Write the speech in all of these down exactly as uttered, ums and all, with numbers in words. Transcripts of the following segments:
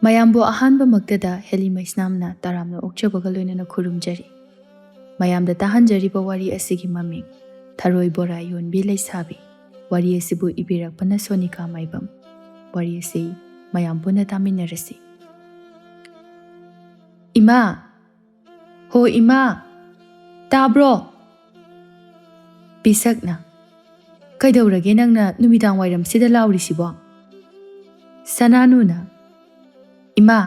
ꯃꯌꯥꯝꯕꯨ ꯑꯍꯥꯟꯕꯃꯛꯇꯗ ꯍꯦꯂꯤ ꯃꯩꯁꯅꯥꯝꯅ ꯇꯔꯥꯝꯅ ꯑꯣꯛꯆꯕꯒ ꯂꯣꯏꯅꯅ ꯈꯨꯔꯨꯝꯖꯔꯤ꯫ ꯃꯌꯥꯝꯗ ꯇꯥꯍꯟꯖꯔꯤꯕ ꯋꯥꯔꯤ ꯑꯁꯤꯒꯤ ꯃꯃꯤꯡ ꯊꯔꯣꯏ ꯕꯣꯔꯥ ꯌꯣꯟꯕꯤ ꯂꯩꯁꯥꯕꯤ꯫ ꯋꯥꯔꯤ ꯑꯁꯤꯕꯨ ꯏꯕꯤꯔꯛꯄꯅ ꯁꯣꯅꯤꯀꯥ ꯃꯥꯏꯕꯝ꯫ ꯋꯥꯔꯤ ꯑꯁꯤ ꯃꯌꯥꯝ ꯄꯨꯟꯅ ꯇꯥꯃꯤꯟꯅꯔꯁꯤ꯫ "ꯏꯃꯥ! ꯍꯣ ꯏꯃꯥ! ꯇꯥꯕ꯭ꯔꯣ?" ꯄꯤꯁꯛꯅ, "ꯀꯩꯗꯧꯔꯒꯦ ꯅꯪꯅ ꯅꯨꯃꯤꯗꯥꯡ ꯋꯥꯏꯔꯝꯁꯤꯗ ꯂꯥꯎꯔꯤꯁꯤꯕꯣ?" ꯁꯅꯥꯅꯨꯅ, "ꯏꯃꯥ,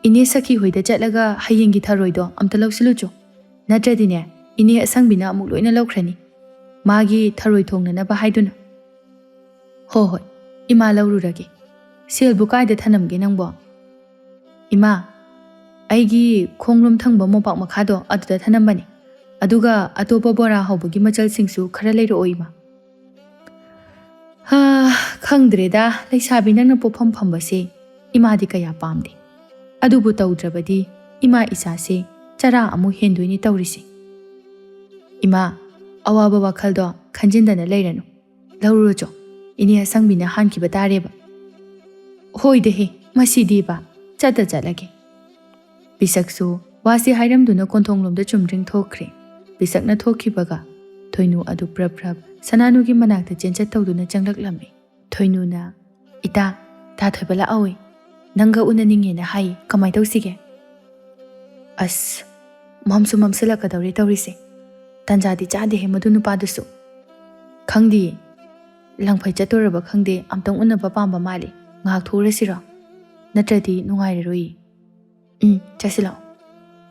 ꯏꯅꯦ ꯁꯈꯤ ꯍꯣꯏꯗ ꯆꯠꯂꯒ ꯍꯌꯦꯡꯒꯤ ꯊꯔꯣꯏꯗꯣ ꯑꯝꯇ ꯂꯧꯁꯤꯜꯂꯨꯆꯣ꯫ ꯅꯠꯇ꯭ꯔꯗꯤꯅꯦ, ꯏꯅꯦ ꯑꯁꯪꯕꯤꯅ ꯑꯃꯨꯛ ꯂꯣꯏꯅ ꯂꯧꯈ꯭ꯔꯅꯤ, ꯃꯥꯒꯤ ꯊꯔꯣꯏ ꯊꯣꯡꯅꯅꯕ ꯍꯥꯏꯗꯨꯅ꯫" "ꯍꯣ ꯍꯣꯏ, ꯏꯃꯥ ꯂꯧꯔꯨꯔꯒꯦ꯫ ꯁꯦꯜꯕꯨ ꯀꯥꯏꯗ ꯊꯅꯝꯒꯦ ꯅꯪꯕꯣ?" "ꯏꯃꯥ, ꯑꯩꯒꯤ ꯈꯣꯡꯂꯣꯝ ꯊꯪꯕ ꯃꯣꯝꯄꯥꯛ ꯃꯈꯥꯗꯣ ꯑꯗꯨꯗ ꯊꯅꯝꯕꯅꯤ꯫ ꯑꯗꯨꯒ ꯑꯇꯣꯞꯄ ꯕꯣꯔꯥ ꯍꯧꯕꯒꯤ ꯃꯆꯜꯁꯤꯡꯁꯨ ꯈꯔ ꯂꯩꯔꯛꯑꯣ ꯏꯃꯥ꯫" "ꯍꯥ, ꯈꯪꯗ꯭ꯔꯦꯗ, ꯂꯩꯁꯥꯕꯤ ꯅꯪꯅ ꯄꯣꯛꯐꯝ ꯐꯝꯕꯁꯦ ꯏꯃꯥꯗꯤ ꯀꯌꯥ ꯄꯥꯝꯗꯦ꯫ ꯑꯗꯨꯕꯨ ꯇꯧꯗ꯭ꯔꯕꯗꯤ ꯏꯃꯥ ꯏꯆꯥꯁꯦ ꯆꯔꯥ ꯑꯃꯨꯛ ꯍꯦꯟꯗꯣꯏꯅꯤ ꯇꯧꯔꯤꯁꯦ꯫ ꯏꯃꯥ, ꯑꯋꯥꯕ ꯋꯥꯈꯜꯗꯣ ꯈꯟꯖꯤꯟꯗꯅ ꯂꯩꯔꯅꯨ꯫ ꯂꯧꯔꯨꯔꯣꯆꯣ, ꯏꯅꯦ ꯑꯁꯪꯕꯤꯅ ꯍꯥꯟꯈꯤꯕ ꯇꯥꯔꯦꯕ꯫" "ꯍꯣꯏꯗ ꯍꯦ, ꯃꯁꯤꯗꯤꯕ, ꯆꯠꯇ ꯆꯠꯂꯒꯦ꯫" ꯄꯤꯁꯛꯁꯨ ꯋꯥꯁꯤ ꯍꯥꯏꯔꯝꯗꯨꯅ ꯀꯣꯟꯊꯣꯡꯂꯣꯝꯗ ꯆꯨꯝꯗ꯭ꯔꯤꯡ ꯊꯣꯛꯈ꯭ꯔꯦ꯫ ꯄꯤꯁꯛꯅ ꯊꯣꯛꯈꯤꯕꯒ ꯊꯣꯏꯅꯨ ꯑꯗꯨ ꯄ꯭ꯔꯞ ꯄ꯭ꯔꯞ ꯁꯅꯥꯅꯨꯒꯤ ꯃꯅꯥꯛꯇ ꯆꯦꯟꯆꯠ ꯇꯧꯗꯨꯅ ꯆꯪꯂꯛꯂꯝꯃꯤ꯫ ꯊꯣꯏꯅꯨꯅ, "ꯏꯇꯥ, ꯇꯥ ꯊꯣꯏꯕ ꯂꯥꯛꯍꯧꯏ꯫ ꯅꯪꯒ ꯎꯅꯅꯤꯡꯉꯦꯅ ꯍꯥꯏ, ꯀꯃꯥꯏ ꯇꯧꯁꯤꯒꯦ?" ꯑꯁ, ꯃꯝꯁꯨ ꯃꯝꯁꯤꯜꯂꯛꯀꯗꯧꯔꯦ ꯇꯧꯔꯤꯁꯦ꯫ ꯇꯟꯖꯥꯗꯤ ꯆꯥꯗꯦꯍꯦ ꯃꯗꯨ ꯅꯨꯄꯥꯗꯨꯁꯨ꯫ "ꯈꯪꯗꯤꯌꯦ꯫ ꯂꯪꯐꯩ ꯆꯠꯇꯣꯔꯕ ꯈꯪꯗꯦ, ꯑꯝꯇꯪ ꯎꯅꯕ ꯄꯥꯝꯕ ꯃꯥꯜꯂꯤ꯫ ꯉꯥꯏꯍꯥꯛ ꯊꯣꯛꯎꯔꯁꯤꯔꯣ? ꯅꯠꯇ꯭ꯔꯗꯤ ꯅꯨꯡꯉꯥꯏꯔꯔꯣꯏꯌꯦ꯫" "ꯎꯝ, ꯆꯠꯁꯤꯜꯂꯛꯑꯣ꯫"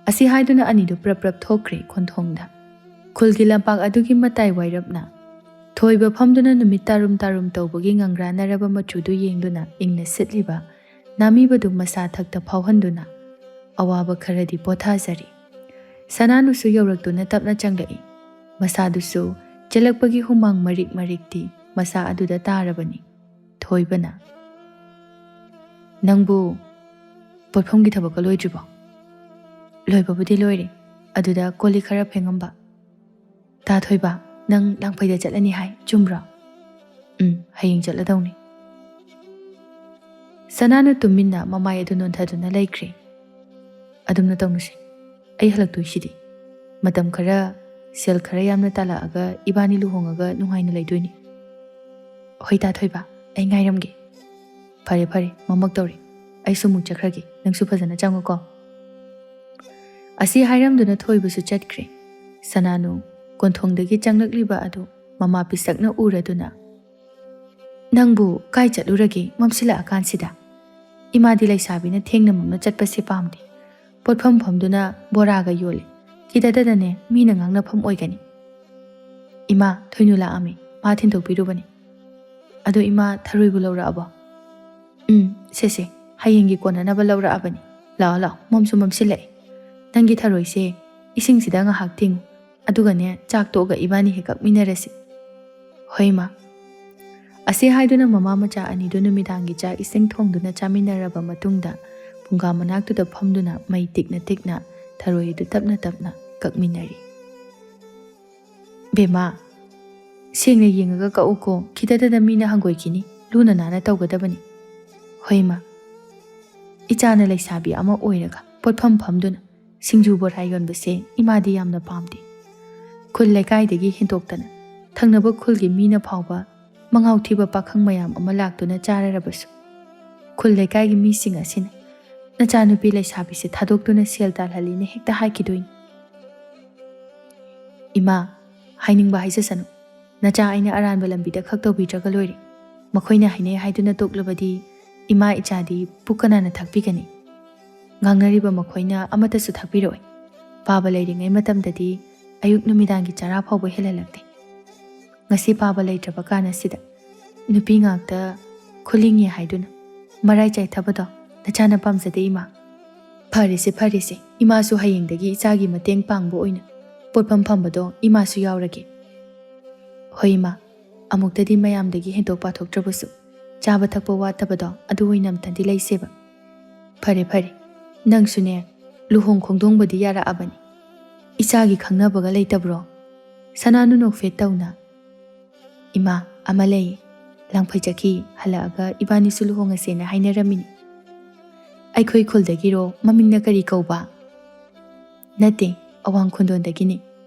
ꯑꯁꯤ ꯍꯥꯏꯗꯨꯅ ꯑꯅꯤꯗꯨ ꯄ꯭ꯔꯞ ꯄ꯭ꯔꯞ ꯊꯣꯛꯈ꯭ꯔꯦ ꯈꯣꯟꯊꯣꯡꯗ꯫ ꯈꯨꯜꯒꯤ ꯂꯝꯄꯥꯛ ꯑꯗꯨꯒꯤ ꯃꯇꯥꯏ ꯋꯥꯏꯔꯞꯅ ꯊꯣꯏꯕ ꯐꯝꯗꯨꯅ ꯅꯨꯃꯤꯠ ꯇꯥꯔꯨꯝ ꯇꯥꯔꯨꯝ ꯇꯧꯕꯒꯤ ꯉꯪꯒ꯭ꯔꯥꯅꯔꯕ ꯃꯆꯨꯗꯨ ꯌꯦꯡꯗꯨꯅ ꯏꯪꯅ ꯁꯤꯠꯂꯤꯕ ꯅꯥꯃꯤꯕꯗꯨ ꯃꯁꯥ ꯊꯛꯇ ꯐꯥꯎꯍꯟꯗꯨꯅ ꯑꯋꯥꯕ ꯈꯔꯗꯤ ꯄꯣꯊꯥꯖꯔꯤ꯫ ꯁꯅꯥꯅꯨꯁꯨ ꯌꯧꯔꯛꯇꯨꯅ ꯇꯞꯅ ꯆꯪꯂꯛꯏ꯫ ꯃꯁꯥꯗꯨꯁꯨ ꯆꯦꯜꯂꯛꯄꯒꯤ ꯍꯨꯃꯥꯡ ꯃꯔꯤꯛ ꯃꯔꯤꯛꯇꯤ ꯃꯁꯥ ꯑꯗꯨꯗ ꯇꯥꯔꯕꯅꯤ꯫ ꯊꯣꯏꯕꯅ, "ꯅꯪꯕꯨ ꯄꯣꯠꯐꯝꯒꯤ ꯊꯕꯛꯀ ꯂꯣꯏꯗ꯭ꯔꯤꯕꯣ?" "ꯂꯣꯏꯕꯕꯨꯗꯤ ꯂꯣꯏꯔꯦ, ꯑꯗꯨꯗ ꯀꯣꯜ ꯂꯤꯛ ꯈꯔ ꯐꯦꯡꯉꯝꯕ꯫" "ꯇꯥ ꯊꯣꯏꯕ, ꯅꯪ ꯂꯥꯡꯐꯩꯗ ꯆꯠꯂꯅꯤ ꯍꯥꯏ, ꯆꯨꯝꯕ꯭ꯔꯣ?" "ꯎꯝ, ꯍꯌꯦꯡ ꯆꯠꯂꯗꯧꯅꯤ꯫" ꯁꯅꯥꯅ ꯇꯨꯃꯤꯟꯅ ꯃꯃꯥꯏ ꯑꯗꯨ ꯅꯣꯟꯊꯗꯨꯅ ꯂꯩꯈ꯭ꯔꯦ꯫ "ꯑꯗꯨꯝꯅ ꯇꯧꯅꯁꯦ꯫ ꯑꯩ ꯍꯜꯂꯛꯇꯣꯏꯁꯤꯗꯤ꯫ ꯃꯇꯝ ꯈꯔ, ꯁꯦꯜ ꯈꯔ ꯌꯥꯝꯅ ꯇꯥꯜꯂꯛꯑꯒ ꯏꯕꯥꯅꯤ ꯂꯨꯍꯣꯡꯉꯒ ꯅꯨꯡꯉꯥꯏꯅ ꯂꯩꯗꯣꯏꯅꯤ꯫" "ꯍꯣꯏ ꯇꯥ ꯊꯣꯏꯕ, ꯑꯩ ꯉꯥꯏꯔꯝꯒꯦ꯫" "ꯐꯔꯦ ꯐꯔꯦ, ꯃꯝꯃꯛ ꯇꯧꯔꯦ꯫ ꯑꯩꯁꯨ ꯑꯃꯨꯛ ꯆꯠꯈ꯭ꯔꯒꯦ, ꯅꯪꯁꯨ ꯐꯖꯅ ꯆꯪꯉꯨꯀꯣ꯫" ꯑꯁꯤ ꯍꯥꯏꯔꯝꯗꯨꯅ ꯊꯣꯏꯕꯁꯨ ꯆꯠꯈ꯭ꯔꯦ꯫ ꯁꯅꯥꯅꯨ ꯀꯣꯟꯊꯣꯡꯗꯒꯤ ꯆꯪꯂꯛꯂꯤꯕ ꯑꯗꯨ ꯃꯃꯥ ꯄꯤꯁꯛꯅ ꯎꯔꯗꯨꯅ, "ꯅꯪꯕꯨ ꯀꯥꯏ ꯆꯠꯂꯨꯔꯒꯦ ꯃꯝꯁꯤꯜꯂꯛꯑꯀꯥꯟꯁꯤꯗ? ꯏꯃꯥꯗꯤ ꯂꯩꯁꯥꯕꯤꯅ ꯊꯦꯡꯅ ꯃꯝꯅ ꯆꯠꯄꯁꯦ ꯄꯥꯝꯗꯦ꯫ ꯄꯣꯠꯐꯝ ꯐꯝꯗꯨꯅ ꯕꯣꯔꯥꯒ ꯌꯣꯜꯂꯤ꯫ ꯈꯤꯇꯗꯗꯅꯦ ꯃꯤꯅ ꯉꯥꯡꯅꯐꯝ ꯑꯣꯏꯒꯅꯤ꯫" "ꯏꯃꯥ, ꯊꯣꯏꯅꯨ ꯂꯥꯛꯑꯝꯃꯤ꯫ ꯃꯥ ꯊꯤꯟꯗꯣꯛꯄꯤꯔꯨꯕꯅꯤ꯫" "ꯑꯗꯣ ꯏꯃꯥ, ꯊꯔꯣꯏꯕꯨ ꯂꯧꯔꯛꯑꯕꯣ?" "ꯎꯝ, ꯁꯦ ꯁꯦ, ꯍꯌꯦꯡꯒꯤ ꯀꯣꯟꯅꯅꯕ ꯂꯧꯔꯛꯑꯕꯅꯤ꯫ ꯂꯥꯛꯑꯣ ꯂꯥꯛꯑꯣ, ꯃꯝꯁꯨ ꯃꯝꯁꯤꯜꯂꯛꯑꯦ꯫ ꯅꯪꯒꯤ ꯊꯔꯣꯏꯁꯦ ꯏꯁꯤꯡꯁꯤꯗ ꯉꯥꯏꯍꯥꯛ ꯇꯤꯡꯉꯨ꯫ ꯑꯗꯨꯒꯅꯦ, ꯆꯥꯛ ꯇꯣꯛꯑꯒ ꯏꯕꯥꯅꯤ ꯍꯦꯛ ꯀꯛꯃꯤꯟꯅꯔꯁꯤ꯫" "ꯍꯣꯏ, ꯏꯃꯥ꯫" ꯑꯁꯤ ꯍꯥꯏꯗꯨꯅ ꯃꯃꯥ ꯃꯆꯥ ꯑꯅꯤꯗꯨ ꯅꯨꯃꯤꯗꯥꯡꯒꯤ ꯆꯥꯛ ꯏꯁꯤꯡ ꯊꯣꯡꯗꯨꯅ ꯆꯥꯃꯤꯟꯅꯔꯕ ꯃꯇꯨꯡꯗ, ꯐꯨꯡꯒꯥ ꯃꯅꯥꯛꯇꯨꯗ ꯐꯝꯗꯨꯅ ꯃꯩ ꯇꯤꯛꯅ ꯇꯤꯛꯅ ꯊꯔꯣꯏ ꯑꯗꯨ ꯇꯞꯅ ꯇꯞꯅ ꯀꯛꯃꯤꯟꯅꯔꯤ꯫ "ꯕꯦꯝꯃ, ꯁꯦꯡꯅ ꯌꯦꯡꯉꯒ ꯀꯛꯎꯀꯣ, ꯈꯤꯇꯗꯗ ꯃꯤꯅ ꯍꯪꯒꯣꯏꯈꯤꯅꯤ, ꯂꯨꯅ ꯅꯥꯟꯅ ꯇꯧꯒꯗꯕꯅꯤ꯫" "ꯍꯣꯏ, ꯏꯃꯥ꯫" ꯏꯆꯥꯅ ꯂꯩꯁꯥꯕꯤ ꯑꯃ ꯑꯣꯏꯔꯒ ꯄꯣꯠꯐꯝ ꯐꯝꯗꯨꯅ ꯁꯤꯡꯖꯨ ꯕꯣꯔꯥ ꯌꯣꯟꯕꯁꯦ ꯏꯃꯥꯗꯤ ꯌꯥꯝꯅ ꯄꯥꯝꯗꯦ꯫ ꯈꯨꯜ ꯂꯩꯀꯥꯏꯗꯒꯤ ꯍꯦꯟꯗꯣꯛꯇꯅ ꯊꯪꯅꯕ ꯈꯨꯜꯒꯤ ꯃꯤꯅ ꯐꯥꯎꯕ ꯃꯉꯥꯎ ꯊꯤꯕ ꯄꯥꯈꯪ ꯃꯌꯥꯝ ꯑꯃ ꯂꯥꯛꯇꯨꯅ ꯆꯥꯔꯔꯕꯁꯨ, ꯈꯨꯜ ꯂꯩꯀꯥꯏꯒꯤ ꯃꯤꯁꯤꯡ ꯑꯁꯤꯅ ꯅꯆꯥꯅꯨꯄꯤ ꯂꯩꯁꯥꯕꯤꯁꯦ ꯊꯥꯗꯣꯛꯇꯨꯅ ꯁꯦꯜ ꯇꯥꯜꯍꯜꯂꯤꯅ ꯍꯦꯛꯇ ꯍꯥꯏꯈꯤꯗꯣꯏꯅꯤ꯫ "ꯏꯃꯥ, ꯍꯥꯏꯅꯤꯡꯕ ꯍꯥꯏꯖꯁꯅꯨ꯫ ꯅꯆꯥ ꯑꯩꯅ ꯑꯔꯥꯟꯕ ꯂꯝꯕꯤꯗ ꯈꯛ ꯇꯧꯕꯤꯗ꯭ꯔꯒ ꯂꯣꯏꯔꯦ꯫ ꯃꯈꯣꯏꯅ ꯍꯥꯏꯅꯩ ꯍꯥꯏꯗꯨꯅ ꯇꯣꯛꯂꯕꯗꯤ ꯏꯃꯥ ꯏꯆꯥꯗꯤ ꯄꯨꯛ ꯀꯅꯥꯅ ꯊꯥꯛꯄꯤꯒꯅꯤ? ꯉꯥꯡꯅꯔꯤꯕ ꯃꯈꯣꯏꯅ ꯑꯃꯠꯇꯁꯨ ꯊꯥꯛꯄꯤꯔꯛꯑꯣꯏ꯫ ꯄꯥꯕ ꯂꯩꯔꯤꯉꯩ ꯃꯇꯝꯗꯗꯤ ꯑꯌꯨꯛ ꯅꯨꯃꯤꯗꯥꯡꯒꯤ ꯆꯔꯥ ꯐꯥꯎꯕ ꯍꯦꯜꯍꯜꯂꯛꯇꯦ꯫ ꯉꯁꯤ ꯄꯥꯕ ꯂꯩꯇ꯭ꯔꯕ ꯀꯥꯟ ꯑꯁꯤꯗ ꯅꯨꯄꯤ ꯉꯥꯛꯇ ꯈꯨꯂꯤꯡꯉꯦ ꯍꯥꯏꯗꯨꯅ ꯃꯔꯥꯏ ꯆꯥꯏꯊꯕꯗꯣ ꯅꯆꯥꯅ ꯄꯥꯝꯖꯗꯦ, ꯏꯃꯥ꯫" "ꯐꯔꯦꯁꯦ, ꯐꯔꯦꯁꯦ, ꯏꯃꯥꯁꯨ ꯍꯌꯦꯡꯗꯒꯤ ꯏꯆꯥꯒꯤ ꯃꯇꯦꯡ ꯄꯥꯡꯕ ꯑꯣꯏꯅ ꯄꯣꯠꯐꯝ ꯐꯝꯕꯗꯣ ꯏꯃꯥꯁꯨ ꯌꯥꯎꯔꯒꯦ꯫" "ꯍꯣꯏ, ꯏꯃꯥ, ꯑꯃꯨꯛꯇꯗꯤ ꯃꯌꯥꯝꯗꯒꯤ ꯍꯦꯟꯗꯣꯛ ꯄꯥꯊꯣꯛꯇ꯭ꯔꯕꯁꯨ ꯆꯥꯕ ꯊꯛꯄ ꯋꯥꯠꯇꯕꯗꯣ ꯑꯗꯨ ꯑꯣꯏꯅ ꯑꯝꯇꯗꯤ ꯂꯩꯁꯦꯕ꯫" "ꯐꯔꯦ, ꯐꯔꯦ, ꯅꯪꯁꯨꯅꯦ, ꯂꯨꯍꯣꯡ ꯈꯣꯡꯗꯣꯡꯕꯗꯤ ꯌꯥꯔꯛꯑꯕꯅꯤ꯫ ꯏꯆꯥꯒꯤ ꯈꯪꯅꯕꯒ ꯂꯩꯇꯕ꯭ꯔꯣ?" ꯁꯅꯥꯅꯨ ꯅꯣꯛꯐꯦꯠ ꯇꯧꯅ, "ꯏꯃꯥ, ꯑꯃ ꯂꯩꯌꯦ꯫ ꯂꯥꯡꯐꯩ ꯆꯠꯈꯤ꯫ ꯍꯜꯂꯛꯑꯒ ꯏꯕꯥꯅꯤꯁꯨ ꯂꯨꯍꯣꯡꯉꯁꯦꯅ ꯍꯥꯏꯅꯔꯝꯃꯤꯅꯤ꯫ ꯑꯩꯈꯣꯏ ꯈꯨꯜꯗꯒꯤꯔꯣ? ꯃꯃꯤꯡꯅ ꯀꯔꯤ ꯀꯧꯕ? ꯅꯠꯇꯦ, ꯑꯋꯥꯡ ꯈꯨꯟꯗꯣꯟꯗꯒꯤꯅꯤ꯫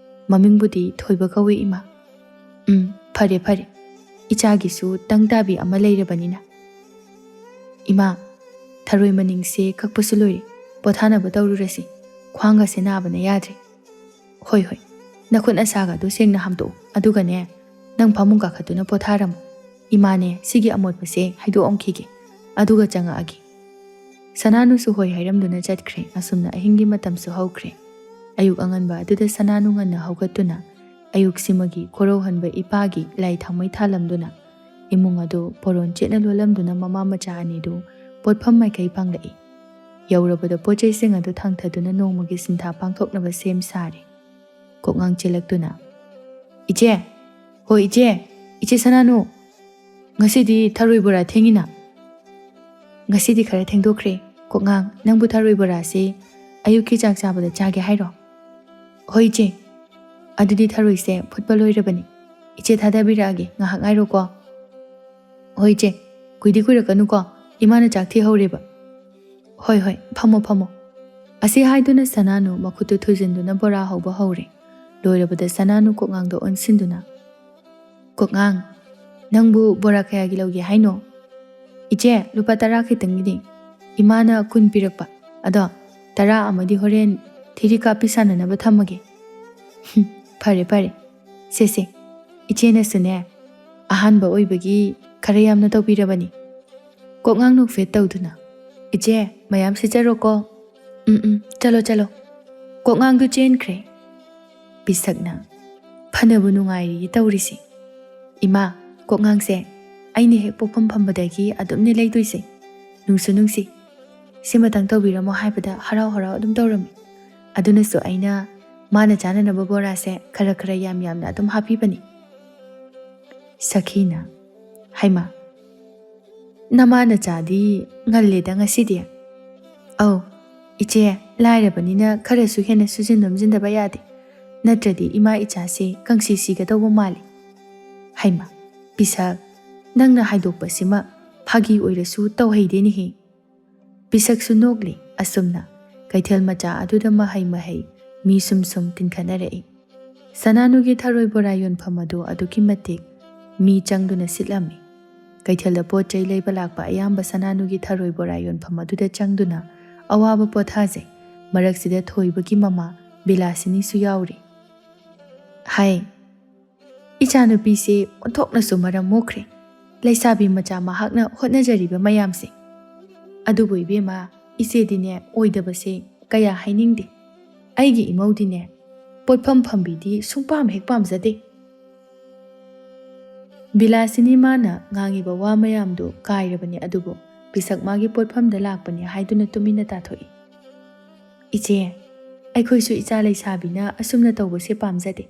ꯃꯃꯤꯡꯕꯨꯗꯤ ꯊꯣꯏꯕ ꯀꯧꯏ, ꯏꯃꯥ꯫ ꯎꯝ, ꯐꯔꯦ ꯐꯔꯦ, ꯏꯆꯥꯒꯤꯁꯨ ꯇꯪ ꯇꯥꯕꯤ ꯑꯃ ꯂꯩꯔꯕꯅꯤꯅ꯫ ꯏꯃꯥ, ꯊꯔꯣꯏ ꯃꯅꯤꯡꯁꯦ ꯀꯛꯄꯁꯨ ꯂꯣꯏꯔꯦ, ꯄꯣꯊꯥꯅꯕ ꯇꯧꯔꯨꯔꯁꯤ꯫ ꯈ꯭ꯋꯥꯡꯒꯁꯦ ꯅꯥꯕꯅ ꯌꯥꯗ꯭ꯔꯦ꯫ ꯍꯣꯏ ꯍꯣꯏ, ꯅꯈꯨꯠ ꯅꯁꯥꯒꯗꯣ ꯁꯦꯡꯅ ꯍꯥꯝꯗꯣꯛꯎ, ꯑꯗꯨꯒꯅꯦ, ꯅꯪ ꯐꯃꯨꯡ ꯀꯥꯈꯠꯇꯨꯅ ꯄꯣꯊꯥꯔꯝꯃꯨ꯫ ꯏꯃꯥꯅꯦ, ꯁꯤꯒꯤ ꯑꯃꯣꯠꯄꯁꯦ ꯍꯩꯗꯣꯛꯑꯝꯈꯤꯒꯦ, ꯑꯗꯨꯒ ꯆꯪꯉꯛꯑꯒꯦ꯫ ꯁꯅꯥꯅꯨꯁꯨ ꯍꯣꯏ ꯍꯥꯏꯔꯝꯗꯨꯅ ꯆꯠꯈ꯭ꯔꯦ꯫ ꯑꯁꯨꯝꯅ ꯑꯍꯤꯡꯒꯤ ꯃꯇꯝꯁꯨ ꯍꯧꯈ꯭ꯔꯦ꯫ ꯑꯌꯨꯛ ꯑꯉꯟꯕ ꯑꯗꯨꯗ ꯁꯅꯥꯅꯨ ꯉꯟꯅ ꯍꯧꯒꯠꯇꯨꯅ ꯑꯌꯨꯛꯁꯤꯃꯒꯤ ꯈꯣꯔꯧꯍꯟꯕ ꯏꯄꯥꯒꯤ ꯂꯥꯏ ꯊꯥꯎꯃꯩ ꯊꯥꯂꯝꯗꯨꯅ ꯏꯃꯨꯡ ꯑꯗꯨ ꯄꯣꯔꯣꯟ ꯆꯦꯠꯅ ꯂꯣꯜꯂꯝꯗꯨꯅ ꯃꯃꯥ ꯃꯆꯥ ꯑꯅꯤꯗꯨ ꯄꯣꯠꯐꯝ ꯃꯥꯏꯀꯩ ꯄꯥꯡꯂꯛꯏ꯫ ꯌꯧꯔꯕꯗ ꯄꯣꯠ ꯆꯩꯁꯤꯡ ꯑꯗꯨ ꯊꯥꯡꯊꯗꯨꯅ ꯅꯣꯡꯃꯒꯤ ꯁꯤꯟꯊꯥ ꯄꯥꯡꯊꯣꯛꯅꯕ ꯁꯦꯝ ꯁꯥꯔꯤ꯫ ꯀꯣꯛꯉꯥꯡ ꯆꯦꯜꯂꯛꯇꯨꯅ, "ꯏꯆꯦ! ꯍꯣ ꯏꯆꯦ! ꯏꯆꯦ ꯁꯅꯥꯅꯨ! ꯉꯁꯤꯗꯤ ꯊꯔꯣꯏ ꯕꯣꯔꯥ ꯊꯦꯡꯉꯤꯅ?" "ꯉꯁꯤꯗꯤ ꯈꯔ ꯊꯦꯡꯗꯣꯛꯈ꯭ꯔꯦ꯫ ꯀꯣꯛꯉꯥꯡ, ꯅꯪꯕꯨ ꯊꯔꯣꯏ ꯕꯣꯔꯥꯁꯤ ꯑꯌꯨꯛꯀꯤ ꯆꯥꯛ ꯆꯥꯕꯗ ꯆꯥꯒꯦ ꯍꯥꯏꯔꯣ?" "ꯍꯣꯏ ꯏꯆꯦ꯫ ꯑꯗꯨꯗꯤ ꯊꯔꯣꯏꯁꯦ ꯐꯨꯠꯄ ꯂꯣꯏꯔꯕꯅꯤ꯫ ꯏꯆꯦ ꯊꯥꯗꯕꯤꯔꯛꯑꯒꯦ, ꯉꯥꯏꯍꯥꯛ ꯉꯥꯏꯔꯣꯀꯣ꯫" "ꯍꯣꯏ ꯏꯆꯦ, ꯀꯨꯏꯗꯤ ꯀꯨꯏꯔꯛꯀꯅꯨꯀꯣ, ꯏꯃꯥꯅ ꯆꯥꯛ ꯊꯤꯍꯧꯔꯦꯕ꯫" "ꯍꯣꯏ ꯍꯣꯏ, ꯐꯝꯃꯣ ꯐꯝꯃꯣ꯫" ꯑꯁꯤ ꯍꯥꯏꯗꯨꯅ ꯁꯅꯥꯅꯨ ꯃꯈꯨꯠꯇꯨ ꯊꯨꯖꯤꯟꯗꯨꯅ ꯕꯣꯔꯥ ꯍꯧꯕ ꯍꯧꯔꯦ꯫ ꯂꯣꯏꯔꯕꯗ ꯁꯅꯥꯅꯨ ꯀꯣꯛꯉꯥꯡꯗ ꯑꯣꯟꯁꯤꯟꯗꯨꯅ, "ꯀꯣꯛꯉꯥꯡ, ꯅꯪꯕꯨ ꯕꯣꯔꯥ ꯀꯌꯥꯒꯤ ꯂꯧꯒꯦ ꯍꯥꯏꯅꯣ?" "ꯏꯆꯦ, ꯂꯨꯄꯥ ꯇꯔꯥ ꯈꯤꯇꯪꯒꯤꯅꯤ꯫ ꯏꯃꯥꯅ ꯀꯨꯟ ꯄꯤꯔꯛꯄ꯫ ꯑꯗꯣ ꯇꯔꯥ ꯑꯃꯗꯤ ꯍꯣꯔꯦꯟ ꯊꯤꯔꯤ ꯀꯥꯞꯄꯤ ꯁꯥꯟꯅꯅꯕ ꯊꯝꯃꯒꯦ꯫" "ꯍꯨꯝ, ꯐꯔꯦ ꯐꯔꯦ꯫ ꯁꯦ ꯁꯦ, ꯏꯆꯦꯅꯁꯨꯅꯦ, ꯑꯍꯥꯟꯕ ꯑꯣꯏꯕꯒꯤ ꯈꯔ ꯌꯥꯝꯅ ꯇꯧꯕꯤꯔꯕꯅꯤ꯫" ꯀꯣꯛꯉꯥꯡ ꯅꯣꯛꯐꯦꯠ ꯇꯧꯗꯨꯅ, "ꯏꯆꯦ, ꯃꯌꯥꯝ ꯁꯤꯠꯆꯔꯣꯀꯣ꯫" "ꯎꯝ ꯎꯝ, ꯆꯠꯂꯣ ꯆꯠꯂꯣ꯫" ꯀꯣꯛꯉꯥꯡꯗꯨ ꯆꯦꯟꯈ꯭ꯔꯦ꯫ ꯄꯤꯁꯛꯅ, "ꯐꯅꯕꯨ ꯅꯨꯡꯉꯥꯏꯔꯤꯌꯦ ꯇꯧꯔꯤꯁꯤ꯫ ꯏꯃꯥ, ꯀꯣꯛꯉꯥꯡꯁꯦ ꯑꯩꯅ ꯍꯦꯛ ꯄꯣꯛꯐꯝ ꯐꯝꯕꯗꯒꯤ ꯑꯗꯨꯝꯅꯦ ꯂꯩꯗꯣꯏꯁꯦ꯫ ꯅꯨꯡꯁꯨ ꯅꯨꯡꯁꯤ꯫ ꯁꯤꯃꯇꯪ ꯇꯧꯕꯤꯔꯝꯃꯣ ꯍꯥꯏꯕꯗ ꯍꯔꯥꯎ ꯍꯔꯥꯎ ꯑꯗꯨꯝ ꯇꯧꯔꯝꯃꯤ꯫ ꯑꯗꯨꯅꯁꯨ ꯑꯩꯅ ꯃꯥꯅ ꯆꯥꯅꯅꯕ ꯕꯣꯔꯥꯁꯦ ꯈꯔ ꯈꯔ ꯌꯥꯝ ꯌꯥꯝꯅ ꯑꯗꯨꯝ ꯍꯥꯞꯄꯤꯕꯅꯤ꯫" ꯁꯈꯤꯅ, "ꯍꯩꯃꯥ, ꯅꯃꯥ ꯅꯆꯥꯗꯤ ꯉꯜꯂꯦꯗ ꯉꯁꯤꯗꯤ꯫" "ꯑꯧ, ꯏꯆꯦ, ꯂꯥꯏꯔꯕꯅꯤꯅ ꯈꯔꯁꯨ ꯍꯦꯟꯅ ꯁꯨꯖꯤꯟ ꯅꯣꯝꯖꯤꯟꯗꯕ ꯌꯥꯗꯦ꯫ ꯅꯠꯇ꯭ꯔꯗꯤ ꯏꯃꯥ ꯏꯆꯥꯁꯦ ꯀꯪꯁꯤ ꯁꯤꯒꯗꯧꯕ ꯃꯥꯜꯂꯤ꯫" "ꯍꯩꯃꯥ, ꯄꯤꯁꯛ, ꯅꯪꯅ ꯍꯥꯏꯗꯣꯛꯄꯁꯤꯃ ꯐꯥꯒꯤ ꯑꯣꯏꯔꯁꯨ ꯇꯧꯍꯩꯗꯦꯅꯦꯍꯦ꯫ ꯄꯤꯁꯛꯁꯨ ꯅꯣꯛꯂꯤ꯫ ꯑꯁꯨꯝꯅ ꯀꯩꯊꯦꯜ ꯃꯆꯥ ꯑꯗꯨꯗ ꯃꯍꯩ ꯃꯍꯩ ꯃꯤ ꯁꯨꯝ ꯁꯨꯝ ꯇꯤꯟꯈꯠꯅꯔꯛꯏ꯫ ꯁꯅꯥꯅꯨꯒꯤ ꯊꯔꯣꯏ ꯕꯣꯔꯥ ꯌꯣꯟꯐꯝ ꯑꯗꯨ ꯑꯗꯨꯛꯀꯤ ꯃꯇꯤꯛ ꯃꯤ ꯆꯪꯗꯨꯅ ꯁꯤꯠꯂꯝꯃꯤ꯫ ꯀꯩꯊꯦꯜꯗ ꯄꯣꯠ ꯆꯩ ꯂꯩꯕ ꯂꯥꯛꯄ ꯑꯌꯥꯝꯕ ꯁꯅꯥꯅꯨꯒꯤ ꯊꯔꯣꯏ ꯕꯣꯔꯥ ꯌꯣꯟꯐꯝ ꯑꯗꯨꯗ ꯆꯪꯗꯨꯅ ꯑꯋꯥꯕ ꯄꯣꯊꯥꯖꯩ꯫ ꯃꯔꯛꯁꯤꯗ ꯊꯣꯏꯕꯒꯤ ꯃꯃꯥ ꯕꯤꯂꯥꯁꯤꯅꯤꯁꯨ ꯌꯥꯎꯔꯤ꯫ ꯍꯥꯏ, "ꯏꯆꯥꯅꯨꯄꯤꯁꯦ ꯑꯣꯟꯊꯣꯛꯅꯁꯨ ꯃꯔꯝ ꯃꯣꯛꯈ꯭ꯔꯦ꯫ ꯂꯩꯁꯥꯕꯤ ꯃꯆꯥ ꯃꯍꯥꯛꯅ ꯍꯣꯠꯅꯖꯔꯤꯕ ꯃꯌꯥꯝꯁꯦ꯫ ꯑꯗꯨꯕꯨ ꯏꯕꯦꯝꯃ, ꯏꯆꯦꯗꯤꯅꯦ ꯑꯣꯏꯗꯕꯁꯦ ꯀꯌꯥ ꯍꯥꯏꯅꯤꯡꯗꯦ꯫ ꯑꯩꯒꯤ ꯏꯃꯧꯗꯤꯅꯦ ꯄꯣꯠꯐꯝ ꯐꯝꯕꯤꯗꯤ ꯁꯨꯡꯄꯥꯝ ꯍꯦꯛ ꯄꯥꯝꯖꯗꯦ꯫" ꯕꯤꯂꯥꯁꯤꯅꯤ ꯃꯥꯅ ꯉꯥꯡꯉꯤꯕ ꯋꯥ ꯃꯌꯥꯝꯗꯨ ꯀꯥꯏꯔꯕꯅꯤ, ꯑꯗꯨꯕꯨ ꯄꯤꯁꯛ ꯃꯥꯒꯤ ꯄꯣꯠꯐꯝꯗ ꯂꯥꯛꯄꯅꯤ ꯍꯥꯏꯗꯨꯅ ꯇꯨꯃꯤꯟꯅ ꯇꯥꯊꯣꯛꯏ꯫ "ꯏꯆꯦ, ꯑꯩꯈꯣꯏꯁꯨ ꯏꯆꯥ ꯂꯩꯁꯥꯕꯤꯅ ꯑꯁꯨꯝꯅ ꯇꯧꯕꯁꯦ ꯄꯥꯝꯖꯗꯦ꯫